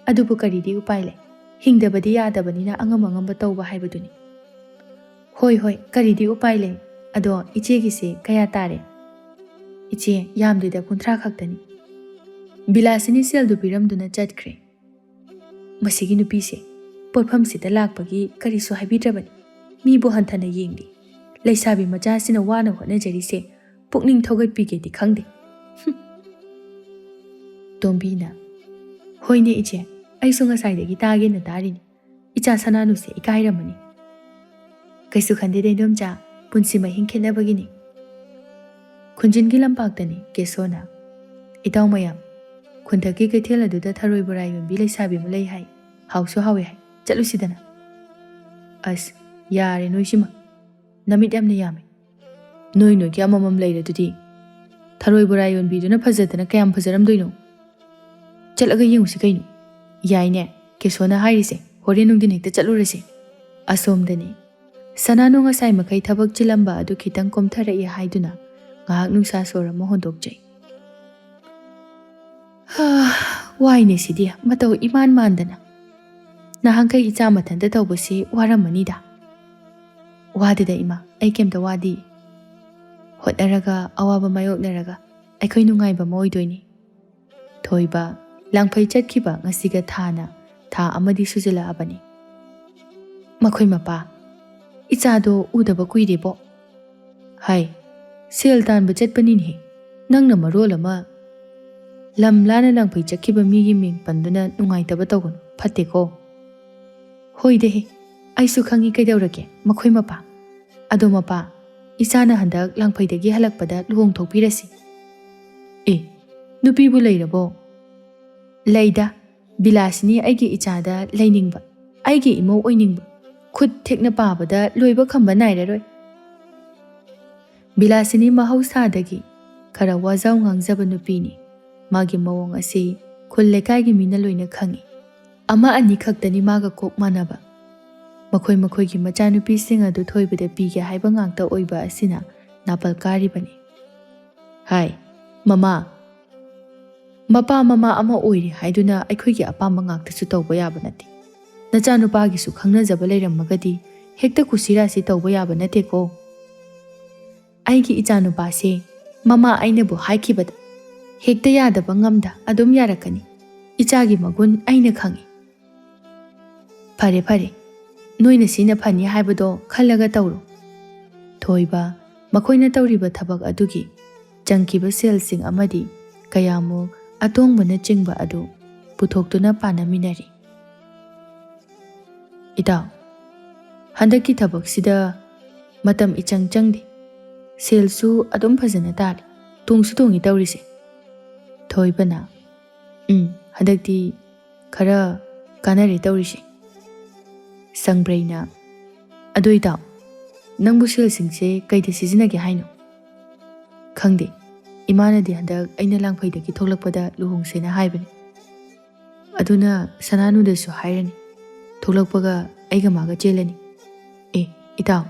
ꯑꯗꯨꯕꯨ ꯀꯔꯤꯗꯤ ꯎꯄꯥꯏ ꯂꯩ? ꯍꯤꯡꯗꯕꯗꯤ ꯌꯥꯗꯕꯅꯤꯅ ꯑꯉꯝ ꯑꯉꯝꯕ ꯇꯧꯕ ꯍꯥꯏꯕꯗꯨꯅꯤ꯫" "ꯍꯣꯏ, ꯍꯣꯏ, ꯀꯔꯤꯗꯤ ꯎꯄꯥꯏ ꯂꯩ? ꯑꯗꯣ ꯏꯆꯦꯒꯤꯁꯦ ꯀꯌꯥ ꯇꯥꯔꯦ?" "ꯏꯆꯦ, ꯌꯥꯝꯗꯦꯗ, ꯀꯨꯟꯊ꯭ꯔꯥ ꯈꯛꯇꯅꯤ꯫" ꯕꯤꯂꯥꯁꯤꯅꯤ ꯁꯦꯜꯗꯨ ꯄꯤꯔꯝꯗꯨꯅ ꯆꯠꯈ꯭ꯔꯦ꯫ "ꯃꯁꯤꯒꯤ ꯅꯨꯄꯤꯁꯦ ꯄꯣꯠꯐꯝꯁꯤꯗ ꯂꯥꯛꯄꯒꯤ ꯀꯔꯤꯁꯨ ꯍꯥꯏꯕꯤꯗ꯭ꯔꯕꯅꯤ꯫ ꯃꯤꯕꯨ ꯍꯟꯊꯅ ꯌꯦꯡꯂꯤ꯫ ꯂꯩꯁꯥꯕꯤ ꯃꯆꯥꯁꯤꯅ ꯋꯥꯅ ꯍꯣꯠꯅꯖꯔꯤꯁꯦ ꯄꯨꯛꯅꯤꯡ ꯊꯧꯒꯠꯄꯤꯒꯦꯗꯤ ꯈꯪꯗꯦ꯫" ꯍꯨꯝ꯫ ꯇꯣꯝꯕꯤꯅ, "ꯍꯣꯏꯅꯦ ꯏꯆꯦ, ꯑꯩꯁꯨ ꯉꯁꯥꯏꯗꯒꯤ ꯇꯥꯒꯦꯅ ꯇꯥꯔꯤꯅꯤ꯫ ꯏꯆꯥ ꯁꯅꯥꯅꯨꯁꯦ ꯏꯀꯥꯏꯔꯝꯃꯅꯤ꯫" "ꯀꯩꯁꯨ ꯈꯟꯗꯦꯗ ꯏꯟꯗꯣꯝꯆꯥ, ꯄꯨꯟꯁꯤ ꯃꯍꯤꯡ ꯈꯦꯠꯅꯕꯒꯤꯅꯤ꯫" ꯈꯨꯟꯖꯤꯟꯒꯤ ꯂꯝꯄꯥꯛꯇꯅꯤ ꯀꯦꯁꯣꯅ꯫ "ꯏꯇꯥꯎ ꯃꯌꯥꯝ, ꯈꯨꯟꯊꯛꯀꯤ ꯀꯩꯊꯦꯜ ꯑꯗꯨꯗ ꯊꯔꯣꯏ ꯕꯣꯔꯥ ꯌꯣꯟꯕꯤ ꯂꯩꯁꯥꯕꯤ ꯑꯃ ꯂꯩ ꯍꯥꯏ꯫ ꯍꯥꯎꯁꯨ ꯍꯥꯎꯋꯦ ꯍꯥꯏ꯫ ꯆꯠꯂꯨꯁꯤꯗꯅ꯫" "ꯑꯁ, ꯌꯥꯔꯦ ꯅꯣꯏꯁꯤꯃ꯫ ꯅꯃꯤꯠ ꯌꯥꯝꯅ ꯌꯥꯝꯃꯦ꯫ ꯅꯣꯏ ꯅꯣꯏꯒꯤ ꯑꯃꯃꯝ ꯂꯩꯔꯗꯨꯗꯤ꯫ ꯊꯔꯣꯏ ꯕꯣꯔꯥ ꯌꯣꯟꯕꯤꯗꯨꯅ ꯐꯖꯗꯅ ꯀꯌꯥꯝ ꯐꯖꯔꯝꯗꯣꯏꯅꯣ? ꯆꯠꯂꯒ ꯌꯦꯡꯉꯨꯁꯤ ꯀꯩꯅꯣ꯫" "ꯌꯥꯏꯅꯦ, ꯀꯦꯁꯣꯅ ꯍꯥꯏꯔꯤꯁꯦ, ꯍꯣꯔꯦꯟ ꯅꯨꯡꯊꯤꯟ ꯍꯦꯛꯇ ꯆꯠꯂꯨꯔꯁꯦ꯫" ꯑꯁꯣꯝꯗꯅꯤ ꯁꯅꯥꯅꯨ ꯉꯁꯥꯏ ꯃꯈꯩ ꯊꯕꯛ ꯆꯤꯜꯂꯝꯕ ꯑꯗꯨ ꯈꯤꯇꯪ ꯀꯣꯝꯊꯔꯛꯏ ꯍꯥꯏꯗꯨꯅ ꯉꯥꯏꯍꯥꯛ ꯅꯨꯡꯁꯥ ꯁꯣꯔ ꯑꯃ ꯍꯣꯟꯗꯣꯛꯆꯩ꯫ "ꯍꯥ, ꯋꯥꯏꯅꯦ ꯁꯤꯗꯤ, ꯃꯇꯧ ꯏꯃꯥꯟ ꯃꯥꯟꯗꯅ꯫ ꯅꯍꯥꯟꯈꯩ ꯏꯆꯥ ꯃꯊꯟꯇ ꯇꯧꯕꯁꯤ ꯋꯥꯔꯝꯃꯅꯤꯗ꯫" "ꯋꯥꯗꯦꯗ ꯏꯃꯥ, ꯑꯩ ꯀꯩꯝꯇ ꯋꯥꯗꯦ꯫ ꯍꯣꯠꯅꯔꯒ ꯑꯋꯥꯕ ꯃꯥꯌꯣꯛꯅꯔꯒ ꯑꯩꯈꯣꯏ ꯅꯨꯡꯉꯥꯏꯕ ꯑꯃ ꯑꯣꯏꯗꯣꯏꯅꯤ꯫" ꯊꯣꯏꯕ ꯂꯥꯡꯐꯩ ꯆꯠꯈꯤꯕ ꯉꯁꯤꯒ ꯊꯥꯅ ꯊꯥ ꯑꯃꯗꯤ ꯁꯨꯖꯤꯜꯂꯛꯑꯕꯅꯤ꯫ ꯃꯈꯣꯏ ꯃꯄꯥ "ꯏꯆꯥꯗꯣ ꯎꯗꯕ ꯀꯨꯏꯔꯦꯕꯣ?" "ꯍꯥꯏ, ꯁꯦꯜ ꯇꯥꯟꯕ ꯆꯠꯄꯅꯤꯅꯦꯍꯦ, ꯅꯪꯅ ꯃꯔꯣꯜ ꯑꯃ꯫ ꯂꯝ ꯂꯥꯟꯅ ꯂꯥꯡꯐꯩ ꯆꯠꯈꯤꯕ ꯃꯤꯒꯤ ꯃꯤꯡ ꯄꯟꯗꯨꯅ ꯅꯨꯡꯉꯥꯏꯇꯕ ꯇꯧꯒꯅꯨ, ꯐꯠꯇꯦꯀꯣ?" "ꯍꯣꯏꯗꯍꯦ, ꯑꯩꯁꯨ ꯈꯪꯉꯤ, ꯀꯩꯗꯧꯔꯒꯦ ꯃꯈꯣꯏ ꯃꯄꯥ꯫ ꯑꯗꯣ ꯃꯄꯥ, ꯏꯆꯥꯅ ꯍꯟꯗꯛ ꯂꯥꯡꯐꯩꯗꯒꯤ ꯍꯜꯂꯛꯄꯗ ꯂꯨꯍꯣꯡꯊꯣꯛꯄꯤꯔꯁꯤ꯫" "ꯑꯦ, ꯅꯨꯄꯤꯕꯨ ꯂꯩꯔꯕꯣ?" "ꯂꯩꯗ, ꯕꯤꯂꯥꯁꯤꯅꯤ ꯑꯩꯒꯤ ꯏꯆꯥꯗ ꯂꯩꯅꯤꯡꯕ, ꯑꯩꯒꯤ ꯏꯃꯧ ꯑꯣꯏꯅꯤꯡꯕ꯫ ꯈꯨꯠ ꯊꯦꯛꯅ ꯄꯥꯕꯗ ꯂꯣꯏꯕ ꯈꯝꯕ ꯅꯥꯏꯔꯔꯣꯏ꯫" ꯕꯤꯂꯥꯁꯤꯅꯤ ꯃꯍꯧꯁꯥꯗꯒꯤ ꯈꯔ ꯋꯥꯖꯥꯎ ꯉꯥꯡꯖꯕ ꯅꯨꯄꯤꯅꯤ꯫ ꯃꯥꯒꯤ ꯃꯑꯣꯡ ꯑꯁꯤ ꯈꯨꯜ ꯂꯩꯀꯥꯏꯒꯤ ꯃꯤꯅ ꯂꯣꯏꯅ ꯈꯪꯏ꯫ ꯑꯃ ꯑꯅꯤ ꯈꯛꯇꯅꯤ ꯃꯥꯒ ꯀꯣꯛ ꯃꯥꯟꯅꯕ꯫ ꯃꯈꯣꯏ ꯃꯈꯣꯏꯒꯤ ꯃꯆꯥꯅꯨꯄꯤꯁꯤꯡ ꯑꯗꯨ ꯊꯣꯏꯕꯗ ꯄꯤꯒꯦ ꯍꯥꯏꯕ ꯉꯥꯛꯇ ꯑꯣꯏꯕ ꯑꯁꯤꯅ ꯅꯥꯄꯜ ꯀꯥꯔꯤꯕꯅꯤ꯫ "ꯍꯥꯏ, ꯃꯃꯥ, ꯃꯄꯥ ꯃꯃꯥ ꯑꯃ ꯑꯣꯏꯔꯦ ꯍꯥꯏꯗꯨꯅ ꯑꯩꯈꯣꯏꯒꯤ ꯑꯄꯥꯝꯕ ꯉꯥꯛꯇꯁꯨ ꯇꯧꯕ ꯌꯥꯕ ꯅꯠꯇꯦ꯫ ꯅꯆꯥꯅꯨꯄꯥꯒꯤꯁꯨ ꯈꯪꯅꯖꯕ ꯂꯩꯔꯝꯃꯒꯗꯤ ꯍꯦꯛꯇ ꯀꯨꯁꯤꯔꯥꯁꯤ ꯇꯧꯕ ꯌꯥꯕ ꯅꯠꯇꯦꯀꯣ꯫" "ꯑꯩꯒꯤ ꯏꯆꯥꯅꯨꯄꯥꯁꯦ ꯃꯃꯥ ꯑꯩꯅꯕꯨ ꯍꯥꯏꯈꯤꯕꯗ ꯍꯦꯛꯇ ꯌꯥꯗꯕ ꯉꯝꯗ ꯑꯗꯨꯝ ꯌꯥꯔꯛꯀꯅꯤ꯫ ꯏꯆꯥꯒꯤ ꯃꯒꯨꯟ ꯑꯩꯅ ꯈꯪꯏ꯫" "ꯐꯔꯦ, ꯐꯔꯦ, ꯅꯣꯏꯅ ꯁꯤꯅ ꯐꯅꯤ ꯍꯥꯏꯕꯗꯣ ꯈꯜꯂꯒ ꯇꯧꯔꯣ꯫" ꯊꯣꯏꯕ ꯃꯈꯣꯏꯅ ꯇꯧꯔꯤꯕ ꯊꯕꯛ ꯑꯗꯨꯒꯤ ꯆꯪꯈꯤꯕ ꯁꯦꯜꯁꯤꯡ ꯑꯃꯗꯤ ꯀꯌꯥꯃꯨꯛ ꯑꯇꯣꯡꯕꯅꯆꯤꯡꯕ ꯑꯗꯨ ꯄꯨꯊꯣꯛꯇꯨꯅ ꯄꯥꯅꯃꯤꯟꯅꯔꯤ꯫ "ꯏꯇꯥꯎ, ꯍꯟꯗꯛꯀꯤ ꯊꯕꯛꯁꯤꯗ ꯃꯇꯝ ꯏꯆꯪ ꯆꯪꯗꯦ, ꯁꯦꯜꯁꯨ ꯑꯗꯨꯝ ꯐꯖꯅ ꯇꯥꯜꯂꯤ, ꯇꯣꯡꯁꯨ ꯇꯣꯡꯉꯤ ꯇꯧꯔꯤꯁꯦ꯫" ꯊꯣꯏꯕꯅ, "ꯎꯝ, ꯍꯟꯗꯛꯇꯤ ꯈꯔ ꯀꯥꯟꯅꯔꯦ ꯇꯧꯔꯤꯁꯦ꯫" ꯁꯪꯕ꯭ꯔꯩꯅ, "ꯑꯗꯨ ꯏꯇꯥꯎ, ꯅꯪꯕꯨ ꯁꯦꯜꯁꯤꯡꯁꯦ ꯀꯩꯗ ꯁꯤꯖꯤꯟꯅꯒꯦ ꯍꯥꯏꯅꯣ?" "ꯈꯪꯗꯦ, ꯏꯃꯥꯅꯗꯤ ꯍꯟꯗꯛ ꯑꯩꯅ ꯂꯥꯡꯐꯩꯗꯒꯤ ꯊꯣꯛꯂꯛꯄꯗ ꯂꯨꯍꯣꯡꯁꯦꯅ ꯍꯥꯏꯕꯅꯤ꯫ ꯑꯗꯨꯅ ꯁꯅꯥꯅꯨꯗꯁꯨ ꯍꯥꯏꯔꯅꯤ, ꯊꯣꯛꯂꯛꯄꯒ ꯑꯩꯒ ꯃꯥꯒ ꯆꯦꯜꯂꯅꯤ꯫" "ꯑꯦ, ꯏꯇꯥꯎ,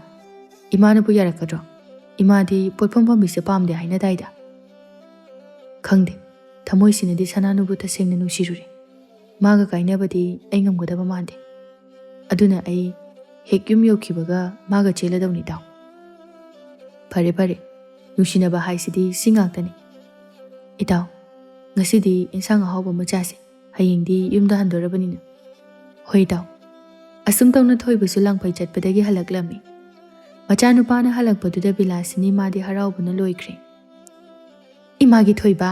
ꯏꯃꯥꯅꯕꯨ ꯌꯥꯔꯛꯀꯗ꯭ꯔꯣ? ꯏꯃꯥꯗꯤ ꯄꯣꯠꯐꯝ ꯐꯝꯕꯤꯁꯦ ꯄꯥꯝꯗꯦ ꯍꯥꯏꯅꯗꯥꯏꯗ?" "ꯈꯪꯗꯦ, ꯊꯃꯣꯏꯁꯤꯅꯗꯤ ꯁꯅꯥꯅꯨꯕꯨ ꯇꯁꯦꯡꯅ ꯅꯨꯡꯁꯤꯔꯨꯔꯦ꯫ ꯃꯥꯒ ꯀꯥꯏꯅꯕꯗꯤ ꯑꯩ ꯉꯝꯒꯗꯕ ꯃꯥꯟꯗꯦ꯫ ꯑꯗꯨꯅ ꯑꯩ ꯍꯦꯛ ꯌꯨꯝ ꯌꯧꯈꯤꯕꯒ ꯃꯥꯒ ꯆꯦꯜꯂꯗꯧꯅꯤ ꯏꯇꯥꯎ꯫" "ꯐꯔꯦ, ꯐꯔꯦ, ꯅꯨꯡꯁꯤꯅꯕ ꯍꯥꯏꯁꯤꯗꯤ ꯁꯤ ꯉꯥꯛꯇꯅꯤ꯫ ꯏꯇꯥꯎ, ꯉꯁꯤꯗꯤ ꯏꯟꯁꯥꯡ ꯑꯍꯥꯎꯕ ꯑꯃ ꯆꯥꯁꯦ, ꯍꯌꯦꯡꯗꯤ ꯌꯨꯝꯗ ꯍꯟꯗꯣꯔꯕꯅꯤꯅ꯫" "ꯍꯣꯏ ꯏꯇꯥꯎ, ꯑꯁꯨꯝ ꯇꯧꯅ ꯊꯣꯏꯕꯁꯨ ꯂꯥꯡꯐꯩ ꯆꯠꯄꯗꯒꯤ ꯍꯜꯂꯛꯂꯝꯃꯤ꯫ ꯃꯆꯥꯅꯨꯄꯥꯅ ꯍꯜꯂꯛꯄꯗꯨꯗ ꯕꯤꯂꯥꯁꯤꯅꯤ ꯃꯥꯗꯤ ꯍꯔꯥꯎꯕꯅ ꯂꯣꯏꯈ꯭ꯔꯦ꯫ "ꯏꯃꯥꯒꯤ ꯊꯣꯏꯕ,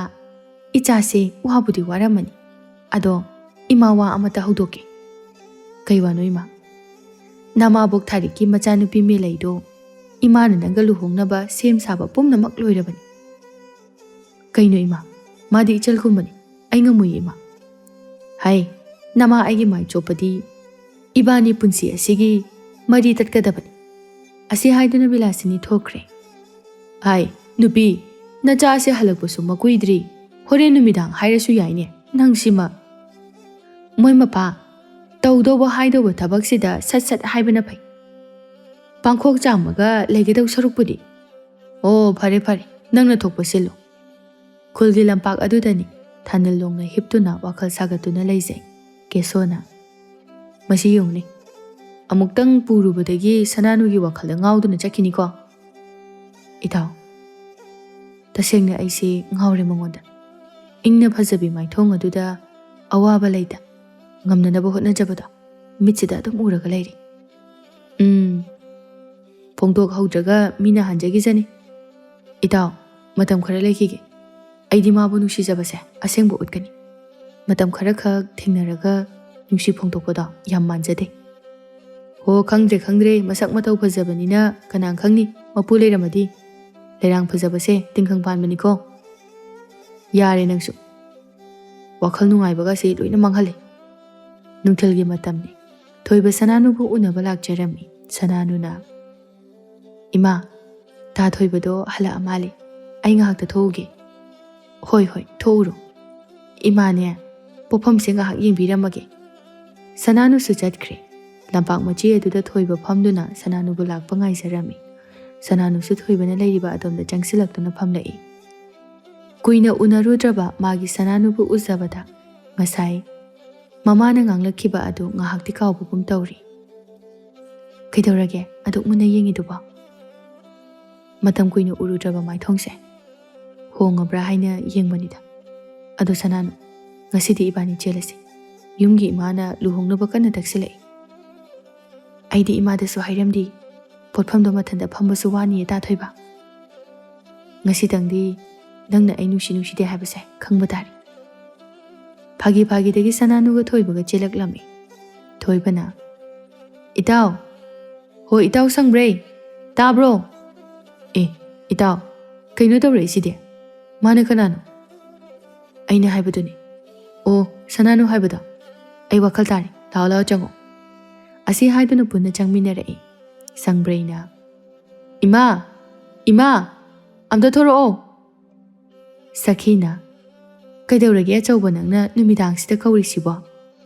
ꯏꯆꯥꯁꯦ ꯋꯥꯕꯨꯗꯤ ꯋꯥꯔꯝꯃꯅꯤ꯫ ꯑꯗꯣ ꯏꯃꯥ ꯋꯥ ꯑꯃꯇ ꯍꯧꯗꯣꯛꯀꯦ꯫" "ꯀꯩ ꯋꯥꯅꯣ ꯏꯃꯥ?" "ꯅꯃꯥꯕꯣꯛ ꯊꯥꯔꯤꯛꯀꯤ ꯃꯆꯥꯅꯨꯄꯤ ꯃꯦꯂꯩꯗꯣ ꯏꯃꯥꯅ ꯅꯪꯒ ꯂꯨꯍꯣꯡꯅꯕ ꯁꯦꯝ ꯁꯥꯕ ꯄꯨꯝꯅꯃꯛ ꯂꯣꯏꯔꯕꯅꯤ꯫" "ꯀꯩꯅꯣ ꯏꯃꯥ? ꯃꯥꯗꯤ ꯏꯆꯜꯒꯨꯝꯕꯅꯤ꯫ ꯑꯩ ꯉꯝꯃꯣꯏꯌꯦ ꯏꯃꯥ꯫" "ꯍꯥꯏ, ꯅꯃꯥ ꯑꯩꯒꯤ ꯃꯥꯏ ꯆꯣꯞꯄꯗꯤ ꯏꯕꯥꯅꯤ ꯄꯨꯟꯁꯤ ꯑꯁꯤꯒꯤ ꯃꯔꯤ ꯇꯠꯀꯗꯕꯅꯤ꯫" ꯑꯁꯤ ꯍꯥꯏꯗꯨꯅ ꯕꯤꯂꯥꯁꯤꯅꯤ ꯊꯣꯛꯈ꯭ꯔꯦ꯫ "ꯍꯥꯏ, ꯅꯨꯄꯤ, ꯅꯆꯥꯁꯦ ꯍꯜꯂꯛꯄꯁꯨ ꯃꯀꯨꯏꯗ꯭ꯔꯤ, ꯍꯣꯔꯦꯟ ꯅꯨꯃꯤꯗꯥꯡ ꯍꯥꯏꯔꯁꯨ ꯌꯥꯏꯅꯦ ꯅꯪꯁꯤꯃ꯫" "ꯃꯣꯏ ꯃꯄꯥ, ꯇꯧꯗꯧꯕ ꯍꯥꯏꯗꯧꯕ ꯊꯕꯛꯁꯤꯗ ꯁꯠ ꯁꯠ ꯍꯥꯏꯕꯅ ꯐꯩ꯫ ꯄꯥꯡꯈꯣꯛ ꯆꯥꯝꯃꯒ ꯂꯩꯒꯗꯧ ꯁꯔꯨꯛꯄꯨꯗꯤ꯫ ꯑꯣ, ꯐꯔꯦ ꯐꯔꯦ, ꯅꯪꯅ ꯊꯣꯛꯄ ꯁꯤꯜꯂꯨ꯫" ꯈꯨꯜꯒꯤ ꯂꯝꯄꯥꯛ ꯑꯗꯨꯗꯅꯤ ꯊꯥꯅꯤꯜ ꯂꯣꯡꯅ ꯍꯤꯞꯇꯨꯅ ꯋꯥꯈꯜ ꯁꯥꯒꯠꯇꯨꯅ ꯂꯩꯖꯩ ꯀꯦꯁꯣꯅ꯫ "ꯃꯁꯤ ꯌꯦꯡꯉꯨꯅꯦ, ꯑꯃꯨꯛꯇꯪ ꯄꯨꯔꯨꯕꯗꯒꯤ ꯁꯅꯥꯅꯨꯒꯤ ꯋꯥꯈꯜꯗ ꯉꯥꯎꯗꯨꯅ ꯆꯠꯈꯤꯅꯤꯀꯣ꯫" "ꯏꯇꯥꯎ, ꯇꯁꯦꯡꯅ ꯑꯩꯁꯦ ꯉꯥꯎꯔꯦ ꯃꯉꯣꯟꯗ꯫ ꯏꯪꯅ ꯐꯖꯕꯤ ꯃꯥꯏꯊꯣꯡ ꯑꯗꯨꯗ ꯑꯋꯥꯕ ꯂꯩꯇ ꯉꯝꯅꯅꯕ ꯍꯣꯠꯅꯖꯕꯗꯣ ꯃꯤꯠꯁꯤꯗ ꯑꯗꯨꯝ ꯎꯔꯒ ꯂꯩꯔꯤ꯫ ꯎꯝ, ꯐꯣꯡꯗꯣꯛꯍꯧꯗ꯭ꯔꯒ ꯃꯤꯅ ꯍꯟꯖꯈꯤꯖꯅꯤ꯫ ꯏꯇꯥꯎ, ꯃꯇꯝ ꯈꯔ ꯂꯩꯈꯤꯒꯦ꯫ ꯑꯩꯗꯤ ꯃꯥꯕꯨ ꯅꯨꯡꯁꯤꯖꯕꯁꯦ ꯑꯁꯦꯡꯕ ꯎꯠꯀꯅꯤ꯫ ꯃꯇꯝ ꯈꯔꯈꯛ ꯊꯦꯡꯅꯔꯒ ꯅꯨꯡꯁꯤ ꯐꯣꯡꯗꯣꯛꯄꯗꯣ ꯌꯥꯝ ꯃꯥꯟꯖꯗꯦ꯫" "ꯍꯣ, ꯈꯪꯗ꯭ꯔꯦ, ꯈꯪꯗ꯭ꯔꯦ, ꯃꯁꯛ ꯃꯇꯧ ꯐꯖꯕꯅꯤꯅ ꯀꯅꯥ ꯈꯪꯅꯤ, ꯃꯄꯨ ꯂꯩꯔꯝꯃꯗꯤ꯫ ꯂꯩꯔꯥꯡ ꯐꯖꯕꯁꯦ ꯇꯤꯡꯈꯪ ꯄꯥꯟꯕꯅꯤꯀꯣ꯫" "ꯌꯥꯔꯦ ꯅꯪꯁꯨ, ꯋꯥꯈꯜ ꯅꯨꯡꯉꯥꯏꯕꯒꯁꯦ ꯂꯣꯏꯅ ꯃꯥꯡꯍꯜꯂꯦ꯫" ꯅꯨꯡꯊꯤꯜꯒꯤ ꯃꯇꯝꯅꯤ꯫ ꯊꯣꯏꯕ ꯁꯅꯥꯅꯨꯕꯨ ꯎꯅꯕ ꯂꯥꯛꯆꯔꯝꯃꯤ꯫ ꯁꯅꯥꯅꯨꯅ, "ꯏꯃꯥ, ꯇꯥ ꯊꯣꯏꯕꯗꯣ ꯍꯜꯂꯛꯑ ꯃꯥꯜꯂꯦ꯫ ꯑꯩ ꯉꯥꯏꯍꯥꯛꯇ ꯊꯣꯛꯎꯒꯦ꯫" "ꯍꯣꯏ, ꯍꯣꯏ, ꯊꯣꯛꯎꯔꯣ꯫ ꯏꯃꯥꯅꯦ, ꯄꯣꯠꯐꯝꯁꯦ ꯉꯥꯏꯍꯥꯛ ꯌꯦꯡꯕꯤꯔꯝꯃꯒꯦ꯫" ꯁꯅꯥꯅꯨꯁꯨ ꯆꯠꯈ꯭ꯔꯦ꯫ ꯂꯝꯄꯥꯛ ꯃꯆꯤ ꯑꯗꯨꯗ ꯊꯣꯏꯕ ꯐꯝꯗꯨꯅ ꯁꯅꯥꯅꯨꯕꯨ ꯂꯥꯛꯄ ꯉꯥꯏꯖꯔꯝꯃꯤ꯫ ꯁꯅꯥꯅꯨꯁꯨ ꯊꯣꯏꯕꯅ ꯂꯩꯔꯤꯕ ꯑꯗꯣꯝꯗ ꯆꯪꯁꯤꯜꯂꯛꯇꯨꯅ ꯐꯝꯂꯛꯏ꯫ ꯀꯨꯏꯅ ꯎꯅꯔꯨꯗ꯭ꯔꯕ ꯃꯥꯒꯤ ꯁꯅꯥꯅꯨꯕꯨ ꯎꯖꯕꯗ ꯉꯁꯥꯏ ꯃꯃꯥꯅ ꯉꯥꯡꯂꯛꯈꯤꯕ ꯑꯗꯨ ꯉꯥꯏꯍꯥꯛꯇꯤ ꯀꯥꯎꯕꯒꯨꯝ ꯇꯧꯔꯤ꯫ "ꯀꯩꯗꯧꯔꯒꯦ ꯑꯗꯨꯛ ꯃꯨꯟꯅ ꯌꯦꯡꯉꯤꯗꯨꯕꯣ?" "ꯃꯇꯝ ꯀꯨꯏꯅ ꯎꯔꯨꯗ꯭ꯔꯕ ꯃꯥꯏꯊꯣꯡꯁꯦ ꯍꯣꯡꯉꯕ꯭ꯔꯥ ꯍꯥꯏꯅ ꯌꯦꯡꯕꯅꯤꯗ꯫ ꯑꯗꯣ ꯁꯅꯥꯅꯨ, ꯉꯁꯤꯗꯤ ꯏꯕꯥꯅꯤ ꯆꯦꯜꯂꯁꯤ꯫ ꯌꯨꯝꯒꯤ ꯏꯃꯥꯅ ꯂꯨꯍꯣꯡꯅꯕ ꯀꯟꯅ ꯇꯛꯁꯤꯜꯂꯛꯏ꯫" ꯑꯩꯗꯤ ꯏꯃꯥꯗꯁꯨ ꯍꯥꯏꯔꯝꯗꯦ꯫ ꯄꯣꯠꯐꯝꯗꯣ ꯃꯊꯟꯇ ꯐꯝꯕꯁꯨ ꯋꯥꯅꯤꯌꯦ ꯇꯥ ꯊꯣꯏꯕ꯫ ꯉꯁꯤꯇꯪꯗꯤ ꯅꯪꯅ ꯑꯩ ꯅꯨꯡꯁꯤ ꯅꯨꯡꯁꯤꯗꯦ ꯍꯥꯏꯕꯁꯦ ꯈꯪꯕ ꯇꯥꯔꯦ꯫ ꯐꯥꯒꯤ ꯐꯥꯒꯤꯗꯒꯤ ꯁꯅꯥꯅꯨꯒ ꯊꯣꯏꯕꯒ ꯆꯦꯜꯂꯛꯂꯝꯃꯤ꯫ ꯊꯣꯏꯕꯅ, "ꯏꯇꯥꯎ, ꯍꯣ ꯏꯇꯥꯎ ꯁꯪꯕ꯭ꯔꯩ, ꯇꯥꯕ꯭ꯔꯣ? ꯑꯦ, ꯏꯇꯥꯎ, ꯀꯩꯅꯣ ꯇꯧꯔꯛꯏꯁꯤꯗꯤ? ꯃꯥꯅ ꯀꯅꯥꯅꯣ?" "ꯑꯩꯅ ꯍꯥꯏꯕꯗꯨꯅꯤ꯫ ꯑꯣ, ꯁꯅꯥꯅꯨ ꯍꯥꯏꯕꯗꯣ꯫ ꯑꯩ ꯋꯥꯈꯜ ꯇꯥꯔꯦ, ꯂꯥꯛꯑꯣ ꯂꯥꯛꯑꯣ ꯆꯪꯉꯣ꯫" ꯑꯁꯤ ꯍꯥꯏꯗꯨꯅ ꯄꯨꯟꯅ ꯆꯪꯃꯤꯟꯅꯔꯛꯏ꯫ ꯁꯪꯕ꯭ꯔꯩꯅ, "ꯏꯃꯥ! ꯏꯃꯥ! ꯑꯝꯇ ꯊꯣꯔꯛꯑꯣ!" ꯁꯈꯤꯅ, "ꯀꯩꯗꯧꯔꯒꯦ ꯑꯆꯧꯕ, ꯅꯪꯅ ꯅꯨꯃꯤꯗꯥꯡꯁꯤꯗ ꯀꯧꯔꯤꯁꯤꯕꯣ?"